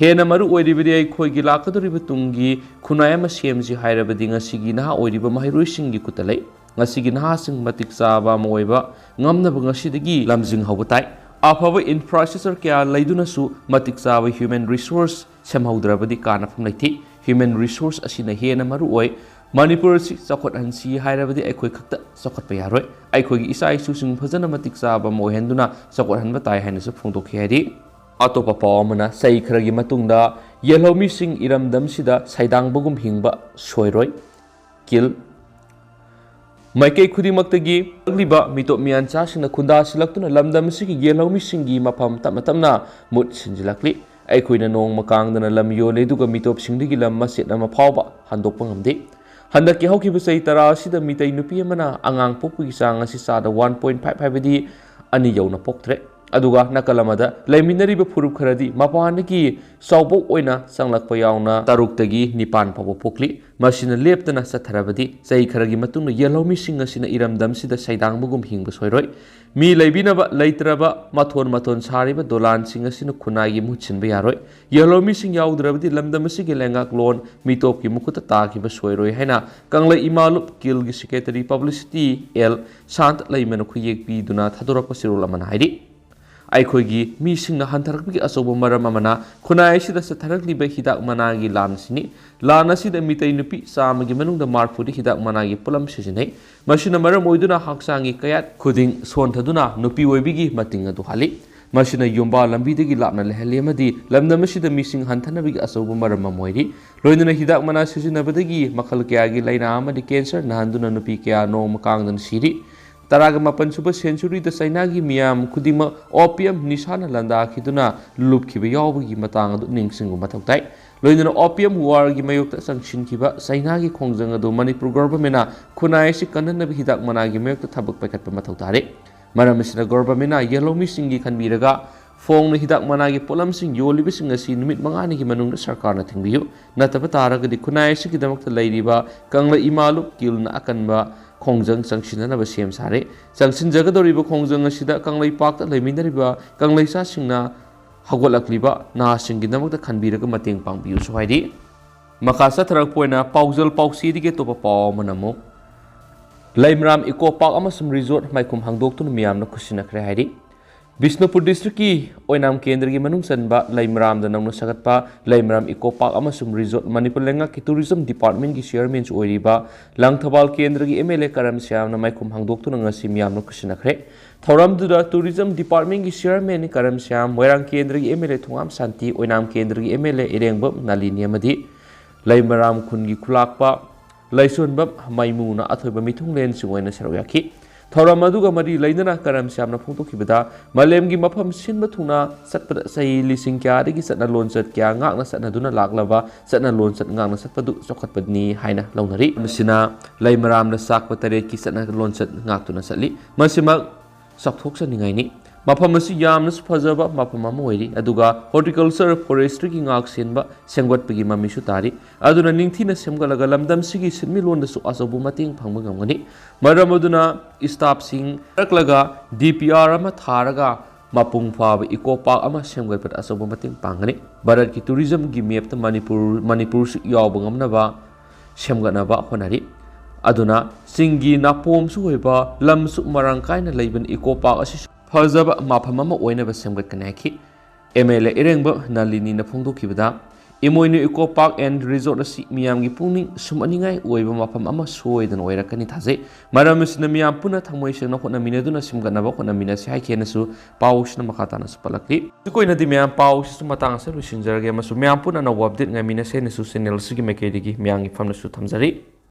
ꯍꯦꯟꯅ ꯃꯔꯨ ꯑꯣꯏꯔꯤꯕꯗꯤ ꯑꯩꯈꯣꯏꯒꯤ ꯂꯥꯛꯀꯗꯧꯔꯤꯕ ꯇꯨꯡꯒꯤ ꯈꯨꯟꯅꯥꯏ ꯑꯃ ꯁꯦꯝꯁꯤ ꯍꯥꯏꯔꯕꯗꯤ ꯉꯁꯤꯒꯤ ꯅꯍꯥ ꯑꯣꯏꯔꯤꯕ ꯃꯍꯩꯔꯣꯏꯁꯤꯡꯒꯤ ꯈꯨꯠꯇ ꯂꯩ꯫ ꯉꯁꯤꯒꯤ ꯅꯍꯥꯁꯤꯡ ꯃꯇꯤꯛ ꯆꯥꯕ ꯑꯃ ꯑꯣꯏꯕ ꯉꯝꯅꯕ ꯉꯁꯤꯗꯒꯤ ꯂꯝꯖꯤꯡ ꯍꯧꯕ ꯇꯥꯏ꯫ ꯑꯐꯕ ꯏꯟꯐ꯭ꯔꯥꯁ꯭ꯇ꯭ꯔꯛꯆꯔ ꯀꯌꯥ ꯂꯩꯗꯨꯅꯁꯨ ꯃꯇꯤꯛ ꯆꯥꯕ ꯍ꯭ꯌꯨꯃꯦꯟ ꯔꯤꯁꯣꯔꯁ ꯁꯦꯝꯍꯧꯗ꯭ꯔꯕꯗꯤ ꯀꯥꯟꯅꯐꯝ ꯂꯩꯇꯦ꯫ ꯍ꯭ꯌꯨꯃꯦꯟ ꯔꯤꯁꯣꯔꯁ ꯑꯁꯤꯅ ꯍꯦꯟꯅ ꯃꯔꯨ ꯑꯣꯏ꯫ ꯃꯅꯤꯄꯨꯔ ꯑꯁꯤ ꯆꯥꯎꯈꯠꯍꯟꯁꯤ ꯍꯥꯏꯔꯕꯗꯤ ꯑꯩꯈꯣꯏ ꯈꯛꯇ ꯆꯥꯎꯈꯠꯄ ꯌꯥꯔꯣꯏ꯫ ꯑꯩꯈꯣꯏꯒꯤ ꯏꯆꯥ ꯏꯁꯨꯁꯤꯡ ꯐꯖꯅ ꯃꯇꯤꯛ ꯆꯥꯕ ꯑꯃ ꯑꯣꯏꯍꯟꯗꯨꯅ ꯆꯥꯎꯈꯠꯍꯟꯕ ꯇꯥꯏ ꯍꯥꯏꯅꯁꯨ ꯐꯣꯡꯗꯣꯛꯈꯤ ꯍꯥꯏꯔꯤ꯫ ꯑꯇꯣꯞꯄ ꯄꯥꯎ ꯑꯃꯅ, ꯆꯍꯤ ꯈꯔꯒꯤ ꯃꯇꯨꯡꯗ ꯌꯦꯜꯍꯧꯃꯤꯁꯤꯡ ꯏꯔꯝꯗꯝꯁꯤꯗ ꯁꯩꯗꯥꯡꯕꯒꯨꯝ ꯍꯤꯡꯕ ꯁꯣꯏꯔꯣꯏ꯫ ꯀꯤꯜ꯫ ꯃꯥꯏꯀꯩ ꯈꯨꯗꯤꯡꯃꯛꯇꯒꯤ ꯂꯥꯛꯂꯤꯕ ꯃꯤꯇꯣꯞ ꯃꯤꯌꯥꯟꯆꯥꯁꯤꯡꯅ ꯈꯨꯟꯗꯥꯁꯤꯜꯂꯛꯇꯨꯅ ꯂꯝꯗꯝ ꯑꯁꯤꯒꯤ ꯌꯦꯜꯍꯧꯃꯤꯁꯤꯡꯒꯤ ꯃꯐꯝ ꯇꯞꯅ ꯇꯞꯅ ꯃꯨꯠ ꯁꯤꯟꯖꯤꯜꯂꯛꯂꯤ꯫ ꯑꯩꯈꯣꯏꯅ ꯅꯣꯡꯃ ꯀꯥꯡꯗꯅ ꯂꯝ ꯌꯣꯜꯂꯤ, ꯑꯗꯨꯒ ꯃꯤꯇꯣꯞꯁꯤꯡꯗꯒꯤ ꯂꯝ ꯃꯆꯦꯠ ꯑꯃ ꯐꯥꯎꯕ ꯍꯟꯗꯣꯛꯄ ꯉꯝꯗꯦ꯫ ꯍꯟꯗꯛꯀꯤ ꯍꯧꯈꯤꯕ ꯆꯍꯤ ꯇꯔꯥ ꯑꯁꯤꯗ ꯃꯤꯇꯩ ꯅꯨꯄꯤ ꯑꯃꯅ ꯑꯉꯥꯡ ꯄꯣꯛꯄꯒꯤ ꯆꯥꯡ ꯑꯁꯤ ꯆꯥꯗ ꯋꯥꯟ ꯄꯣꯏꯟ ꯐꯥꯏꯚ, ꯍꯥꯏꯕꯗꯤ ꯑꯅꯤ ꯌꯧꯅ ꯄꯣꯛꯇ꯭ꯔꯦ꯫ ꯑꯗꯨꯒ ꯅꯥꯀꯜ ꯑꯃꯗ ꯂꯩꯃꯤꯟꯅꯔꯤꯕ ꯐꯨꯔꯨꯞ ꯈꯔꯗꯤ ꯃꯄꯥꯟꯗꯒꯤ ꯆꯥꯎꯕꯣꯛ ꯑꯣꯏꯅ ꯆꯪꯂꯛꯄ ꯌꯥꯎꯅ ꯇꯔꯨꯛꯇꯒꯤ ꯅꯤꯄꯥꯟ ꯐꯥꯎꯕ ꯄꯣꯛꯂꯤ꯫ ꯃꯁꯤꯅ ꯂꯦꯞꯇꯅ ꯆꯠꯊꯔꯕꯗꯤ ꯆꯍꯤ ꯈꯔꯒꯤ ꯃꯇꯨꯡꯗ ꯌꯦꯜꯍꯧꯃꯤꯁꯤꯡ ꯑꯁꯤꯅ ꯏꯔꯝꯗꯝꯁꯤꯗ ꯁꯩꯗꯥꯡꯕꯒꯨꯝ ꯍꯤꯡꯕ ꯁꯣꯏꯔꯣꯏ꯫ ꯃꯤ ꯂꯩꯕꯤꯅꯕ ꯂꯩꯇ꯭ꯔꯕ ꯃꯊꯣꯟ ꯃꯊꯣꯟ ꯁꯥꯔꯤꯕ ꯗꯣꯂꯥꯟꯁꯤꯡ ꯑꯁꯤꯅ ꯈꯨꯟꯅꯥꯏꯒꯤ ꯃꯍꯨꯠ ꯁꯤꯟꯕ ꯌꯥꯔꯣꯏ꯫ ꯌꯦꯜꯍꯧꯃꯤꯁꯤꯡ ꯌꯥꯎꯗ꯭ꯔꯕꯗꯤ ꯂꯝꯗꯝ ꯑꯁꯤꯒꯤ ꯂꯩꯉꯥꯛꯂꯣꯟ ꯃꯤꯇꯣꯞꯀꯤ ꯃꯈꯨꯠꯇ ꯇꯥꯈꯤꯕ ꯁꯣꯏꯔꯣꯏ ꯍꯥꯏꯅ ꯀꯪꯂꯩ ꯏꯃꯥ ꯂꯨꯞ ꯀꯤꯜꯒꯤ ꯁꯦꯀ꯭ꯔꯦꯇꯔꯤ ꯄꯕ꯭ꯂꯤꯁꯤꯇꯤ ꯑꯦꯜ ꯁꯥꯟꯇ ꯂꯩꯃꯅ ꯈꯨꯌꯦꯛ ꯄꯤꯗꯨꯅ ꯊꯥꯗꯣꯔꯛꯄ ꯆꯦꯔꯣꯜ ꯑꯃꯅ ꯍꯥꯏꯔꯤ꯫ ꯑꯩꯈꯣꯏꯒꯤ ꯃꯤꯁꯤꯡꯅ ꯍꯟꯊꯔꯛꯄꯒꯤ ꯑꯆꯧꯕ ꯃꯔꯝ ꯑꯃꯅ ꯈꯨꯟꯅꯥꯏ ꯑꯁꯤꯗ ꯆꯠꯊꯔꯛꯂꯤꯕ ꯍꯤꯗꯥꯛ ꯃꯅꯥꯒꯤ ꯂꯥꯟ ꯑꯁꯤꯅꯤ꯫ ꯂꯥꯟ ꯑꯁꯤꯗ ꯃꯤꯇꯩ ꯅꯨꯄꯤ ꯆꯥꯝꯃꯒꯤ ꯃꯅꯨꯡꯗ ꯃꯔꯤꯐꯨꯗꯤ ꯍꯤꯗꯥꯛ ꯃꯅꯥꯒꯤ ꯄꯣꯠꯂꯝ ꯁꯤꯖꯤꯟꯅꯩ꯫ ꯃꯁꯤꯅ ꯃꯔꯝ ꯑꯣꯏꯗꯨꯅ ꯍꯛꯆꯥꯡꯒꯤ ꯀꯌꯥꯠ ꯈꯨꯗꯤꯡ ꯁꯣꯟꯊꯗꯨꯅ ꯅꯨꯄꯤ ꯑꯣꯏꯕꯤꯒꯤ ꯃꯇꯤꯡ ꯑꯗꯨ ꯍꯥꯠꯂꯤ꯫ ꯃꯁꯤꯅ ꯌꯨꯝꯕꯥ ꯂꯝꯕꯤꯗꯒꯤ ꯂꯥꯞꯅ ꯂꯩꯍꯜꯂꯤ ꯑꯃꯗꯤ ꯂꯝꯗꯝ ꯑꯁꯤꯗ ꯃꯤꯁꯤꯡ ꯍꯟꯊꯅꯕꯒꯤ ꯑꯆꯧꯕ ꯃꯔꯝ ꯑꯃ ꯑꯣꯏꯔꯤ꯫ ꯂꯣꯏꯅꯅ ꯍꯤꯗꯥꯛ ꯃꯅꯥ ꯁꯤꯖꯤꯟꯅꯕꯗꯒꯤ ꯃꯈꯜ ꯀꯌꯥꯒꯤ ꯂꯥꯏꯅꯥ ꯑꯃꯗꯤ ꯀꯦꯟꯁꯔ ꯅꯥꯍꯟꯗꯨꯅ ꯅꯨꯄꯤ ꯀꯌꯥ ꯅꯣꯡꯃ ꯀꯥꯡꯗꯅ ꯁꯤꯔꯤ꯫ ꯇꯔꯥꯒ ꯃꯥꯄꯟ ꯁꯨꯕ ꯁꯦꯟꯆꯨꯔꯤꯗ ꯆꯩꯅꯥꯒꯤ ꯃꯤꯌꯥꯝ ꯈꯨꯗꯤꯡꯃꯛ ꯑꯣꯄꯤꯌꯝ ꯅꯤꯁꯥꯅ ꯂꯥꯟꯗꯥꯈꯤꯗꯨꯅ ꯂꯨꯞꯈꯤꯕ ꯌꯥꯎꯕꯒꯤ ꯃꯇꯥꯡ ꯑꯗꯨ ꯅꯤꯡꯁꯤꯡꯕ ꯃꯊꯧ ꯇꯥꯏ꯫ ꯂꯣꯏꯅꯅ ꯑꯣꯄꯤꯌꯝ ꯋꯥꯔꯒꯤ ꯃꯥꯌꯣꯛꯇ ꯆꯪꯁꯤꯟꯈꯤꯕ ꯆꯩꯅꯥꯒꯤ ꯈꯣꯡꯖꯪ ꯑꯗꯨ ꯃꯅꯤꯄꯨꯔ ꯒꯣꯚꯔꯟꯃꯦꯟꯠꯅ ꯈꯨꯟꯅꯥꯏ ꯑꯁꯤ ꯀꯟꯅꯅꯕ ꯍꯤꯗꯥꯛ ꯃꯅꯥꯒꯤ ꯃꯥꯌꯣꯛꯇ ꯊꯕꯛ ꯄꯥꯏꯈꯠꯄ ꯃꯊꯧ ꯇꯥꯔꯦ꯫ ꯃꯔꯝ ꯑꯁꯤꯅ ꯒꯣꯚꯔꯟꯃꯦꯟꯠꯅ ꯌꯦꯜꯍꯧꯃꯤꯁꯤꯡꯒꯤ ꯈꯟꯕꯤꯔꯒ ꯐꯣꯡꯅ ꯍꯤꯗꯥꯛ ꯃꯅꯥꯒꯤ ꯄꯣꯠꯂꯝꯁꯤꯡ ꯌꯣꯜꯂꯤꯕꯁꯤꯡ ꯑꯁꯤ ꯅꯨꯃꯤꯠ ꯃꯉꯥꯅꯤꯒꯤ ꯃꯅꯨꯡꯗ ꯁꯔꯀꯥꯔꯅ ꯊꯤꯡꯕꯤꯌꯨ꯫ ꯅꯠꯇꯕ ꯇꯥꯔꯒꯗꯤ ꯈꯨꯟꯅꯥꯏ ꯑꯁꯤꯒꯤꯗꯃꯛꯇ ꯂꯩꯔꯤꯕ ꯀꯪꯂꯩ ꯏꯃꯥ ꯂꯨꯞ ꯀꯤꯜꯅ ꯑꯀꯟꯕ ꯈꯣꯡꯖꯪ ꯆꯪꯁꯤꯟꯅꯅꯕ ꯁꯦꯝ ꯁꯥꯔꯦ꯫ ꯆꯪꯁꯤꯟꯖꯒꯗꯧꯔꯤꯕ ꯈꯣꯡꯖꯪ ꯑꯁꯤꯗ ꯀꯪꯂꯩꯄꯥꯛꯇ ꯂꯩꯃꯤꯟꯅꯔꯤꯕ ꯀꯪꯂꯩꯆꯥꯁꯤꯡꯅ ꯍꯧꯒꯠꯂꯛꯂꯤꯕ ꯅꯍꯥꯁꯤꯡꯒꯤꯗꯃꯛꯇ ꯈꯟꯕꯤꯔꯒ ꯃꯇꯦꯡ ꯄꯥꯡꯕꯤꯌꯨꯁꯨ ꯍꯥꯏꯔꯤ꯫ ꯃꯈꯥ ꯆꯠꯊꯔꯛꯄ ꯑꯣꯏꯅ ꯄꯥꯎꯖꯦꯜ ꯄꯥꯎꯆꯦꯗꯒꯤ ꯑꯇꯣꯞꯄ ꯄꯥꯎ ꯑꯃꯅ ꯑꯃꯨꯛ ꯂꯩꯃꯔꯥꯝ ꯏꯀꯣ ꯄꯥꯔꯛ ꯑꯃꯁꯨꯡ ꯔꯤꯖꯣꯔꯠ ꯃꯥꯏꯈꯨꯝ ꯍꯥꯡꯗꯣꯛꯇꯨꯅ ꯃꯤꯌꯥꯝꯅ ꯈꯨꯠꯁꯤꯟꯅꯈ꯭ꯔꯦ ꯍꯥꯏꯔꯤ꯫ ꯕꯤꯁꯅꯨꯄꯨꯔ ꯗꯤꯁꯇ꯭ꯔꯤꯛꯀꯤ ꯑꯣꯏꯅꯥꯝ ꯀꯦꯟꯗ꯭ꯔꯒꯤ ꯃꯅꯨꯡ ꯆꯟꯕ ꯂꯩꯃꯔꯥꯝꯗ ꯅꯧꯅ ꯁꯥꯒꯠꯄ ꯂꯩꯃꯔꯥꯝ ꯏꯀꯣ ꯄꯥꯔꯛ ꯑꯃꯁꯨꯡ ꯔꯤꯖꯣꯔꯠ ꯃꯅꯤꯄꯨꯔ ꯂꯩꯉꯥꯛꯀꯤ ꯇꯨꯔꯤꯖꯝ ꯗꯤꯄꯥꯔꯠꯃꯦꯟꯠꯀꯤ ꯆꯤꯌꯔꯃꯦꯟꯁꯨ ꯑꯣꯏꯔꯤꯕ ꯂꯪꯊꯕꯥꯜ ꯀꯦꯟꯗ꯭ꯔꯒꯤ ꯑꯦꯝ ꯑꯦꯜ ꯑꯦ ꯀꯔꯝ ꯁ꯭ꯌꯥꯝꯅ ꯃꯥꯏꯈꯨꯝ ꯍꯥꯡꯗꯣꯛꯇꯨꯅ ꯉꯁꯤ ꯃꯤꯌꯥꯝꯅ ꯈꯨꯠꯁꯤꯟꯅꯈ꯭ꯔꯦ꯫ ꯊꯧꯔꯝꯗꯨꯗ ꯇꯨꯔꯤꯖꯝ ꯗꯤꯄꯥꯔꯠꯃꯦꯟꯠꯀꯤ ꯆꯤꯌꯔꯃꯦꯟ ꯀꯔꯝ ꯁ꯭ꯌꯥꯝ, ꯃꯣꯏꯔꯥꯡ ꯀꯦꯟꯗ꯭ꯔꯒꯤ ꯑꯦꯝ ꯑꯦꯜ ꯑꯦ ꯊꯣꯉꯥꯝ ꯁꯥꯟꯇꯤ, ꯑꯣꯏꯅꯥꯝ ꯀꯦꯟꯗ꯭ꯔꯒꯤ ꯑꯦꯝ ꯑꯦꯜ ꯑꯦ ꯏꯔꯦꯡꯕꯝ ꯅꯥꯂꯤꯅꯤ ꯑꯃꯗꯤ ꯂꯩꯃꯔꯥꯝ ꯈꯨꯟꯒꯤ ꯈꯨꯂꯥꯛꯄ ꯂꯩꯁꯣꯟꯕꯝ ꯃꯩꯃꯨꯅ ꯑꯊꯣꯏꯕ ꯃꯤꯊꯨꯡꯂꯦꯟꯁꯤꯡ ꯑꯣꯏꯅ ꯁꯔꯨꯛ ꯌꯥꯈꯤ꯫ ꯊꯧꯔꯝ ꯑꯗꯨꯒ ꯃꯔꯤ ꯂꯩꯅꯅ ꯀꯔꯝ ꯁ꯭ꯌꯥꯝꯅ ꯐꯣꯡꯗꯣꯛꯈꯤꯕꯗ ꯃꯥꯂꯦꯝꯒꯤ ꯃꯐꯝ ꯁꯤꯟꯕ ꯊꯨꯡꯅ ꯆꯠꯄꯗ ꯆꯍꯤ ꯂꯤꯁꯤꯡ ꯀꯌꯥꯗꯒꯤ ꯆꯠꯅ ꯂꯣꯟꯆꯠ ꯀꯌꯥ ꯉꯥꯛꯅ ꯆꯠꯅꯗꯨꯅ ꯂꯥꯛꯂꯕ ꯆꯠꯅ ꯂꯣꯟꯆꯠ ꯉꯥꯛꯅ ꯆꯠꯄꯗꯨ ꯆꯥꯎꯈꯠꯄꯅꯤ ꯍꯥꯏꯅ ꯂꯧꯅꯔꯤ꯫ ꯃꯁꯤꯅ ꯂꯩꯃꯔꯥꯝꯗ ꯆꯥꯛꯄ ꯇꯔꯦꯠꯀꯤ ꯆꯠꯅ ꯂꯣꯟꯆꯠ ꯉꯥꯛꯇꯨꯅ ꯆꯠꯂꯤ꯫ ꯃꯁꯤꯃꯛ ꯆꯥꯎꯊꯣꯛꯆꯅꯤꯡꯉꯥꯏꯅꯤ꯫ ꯃꯐꯝ ꯑꯁꯤ ꯌꯥꯝꯅꯁꯨ ꯐꯖꯕ ꯃꯐꯝ ꯑꯃ ꯑꯣꯏꯔꯤ, ꯑꯗꯨꯒ horticulture, forestryꯒꯤ ꯉꯥꯛ ꯁꯦꯟꯕ ꯁꯦꯝꯒꯠꯄꯒꯤ ꯃꯃꯤꯁꯨ ꯇꯥꯔꯤ꯫ ꯑꯗꯨꯅ ꯅꯤꯡꯊꯤꯅ ꯁꯦꯝꯒꯠꯂꯒ ꯂꯝꯗꯝꯁꯤꯒꯤ ꯁꯤꯟꯃꯤꯠꯂꯣꯟꯗꯁꯨ ꯑꯆꯧꯕ ꯃꯇꯦꯡ ꯐꯪꯕ ꯉꯝꯒꯅꯤ꯫ ꯃꯔꯝ ꯑꯗꯨꯅ staffꯁꯤꯡ ꯍꯥꯏꯔꯛꯂꯒ D P R ꯑꯃ ꯊꯥꯔꯒ ꯃꯄꯨꯡ ꯐꯥꯕ eco park ꯑꯃ ꯁꯦꯝꯒꯠꯄꯗ ꯑꯆꯧꯕ ꯃꯇꯦꯡ ꯄꯥꯡꯒꯅꯤ꯫ ꯚꯥꯔꯠꯀꯤ tourismꯒꯤ mapꯇ ꯃꯅꯤꯄꯨꯔ, ꯃꯅꯤꯄꯨꯔꯁꯨ ꯌꯥꯎꯕ ꯉꯝꯅꯕ ꯁꯦꯝꯒꯠꯅꯕ ꯍꯣꯠꯅꯔꯤ꯫ ꯑꯗꯨꯅ ꯆꯤꯡꯒꯤ ꯅꯥꯄꯣꯝꯁꯨ ꯑꯣꯏꯕ ꯂꯝꯁꯨ ꯃꯔꯥꯡ ꯀꯥꯏꯅ ꯂꯩꯕꯅ eco park ꯑꯁꯤꯁꯨ ꯐꯖꯕ ꯃꯐꯝ ꯑꯃ ꯑꯣꯏꯅꯕ ꯁꯦꯝꯒꯠꯀꯅꯤ ꯍꯥꯏꯈꯤ꯫ M L A ꯏꯔꯦꯡꯕꯝ ꯅꯂꯤꯅꯤꯅ ꯐꯣꯡꯗꯣꯛꯈꯤꯕꯗ, Imoinu eco park and resort ꯑꯁꯤ ꯃꯤꯌꯥꯝꯒꯤ ꯄꯨꯛꯅꯤꯡ ꯁꯨꯝꯍꯠꯅꯤꯡꯉꯥꯏ ꯑꯣꯏꯕ ꯃꯐꯝ ꯑꯃ ꯁꯣꯏꯗꯅ ꯑꯣꯏꯔꯛꯀꯅꯤ ꯊꯥꯖꯩ꯫ ꯃꯔꯝ ꯑꯁꯤꯅ ꯃꯤꯌꯥꯝ ꯄꯨꯟꯅ ꯊꯃꯣꯏ ꯁꯦꯡꯅ ꯍꯣꯠꯅꯃꯤꯟꯅꯗꯨꯅ ꯁꯦꯝꯒꯠꯅꯕ ꯍꯣꯠꯅꯃꯤꯟꯅꯁꯤ ꯍꯥꯏꯈꯤ ꯍꯥꯏꯅꯁꯨ ꯄꯥꯎꯁꯤꯅ ꯃꯈꯥ ꯇꯥꯅꯁꯨ ꯄꯜꯂꯛꯂꯤ꯫ ꯑꯗꯨꯒꯤ ꯑꯣꯏꯅꯗꯤ ꯃꯌꯥꯝ ꯄꯥꯎꯁꯤꯁꯨ ꯃꯇꯥꯡ ꯑꯁꯤꯗ ꯂꯣꯏꯁꯤꯟꯖꯔꯒꯦ ꯑꯃꯁꯨꯡ ꯃꯌꯥꯝ ꯄꯨꯟꯅ ꯑꯅꯧꯕ update ꯉꯥꯏꯃꯤꯟꯅꯁꯦ ꯍꯥꯏꯅꯁꯨ channel ꯑꯁꯤꯒꯤ ꯃꯥꯏꯀꯩꯗꯒꯤ ꯃꯌꯥꯝꯒꯤ ꯐꯝꯅꯁꯨ ꯊꯝꯖꯔꯤ꯫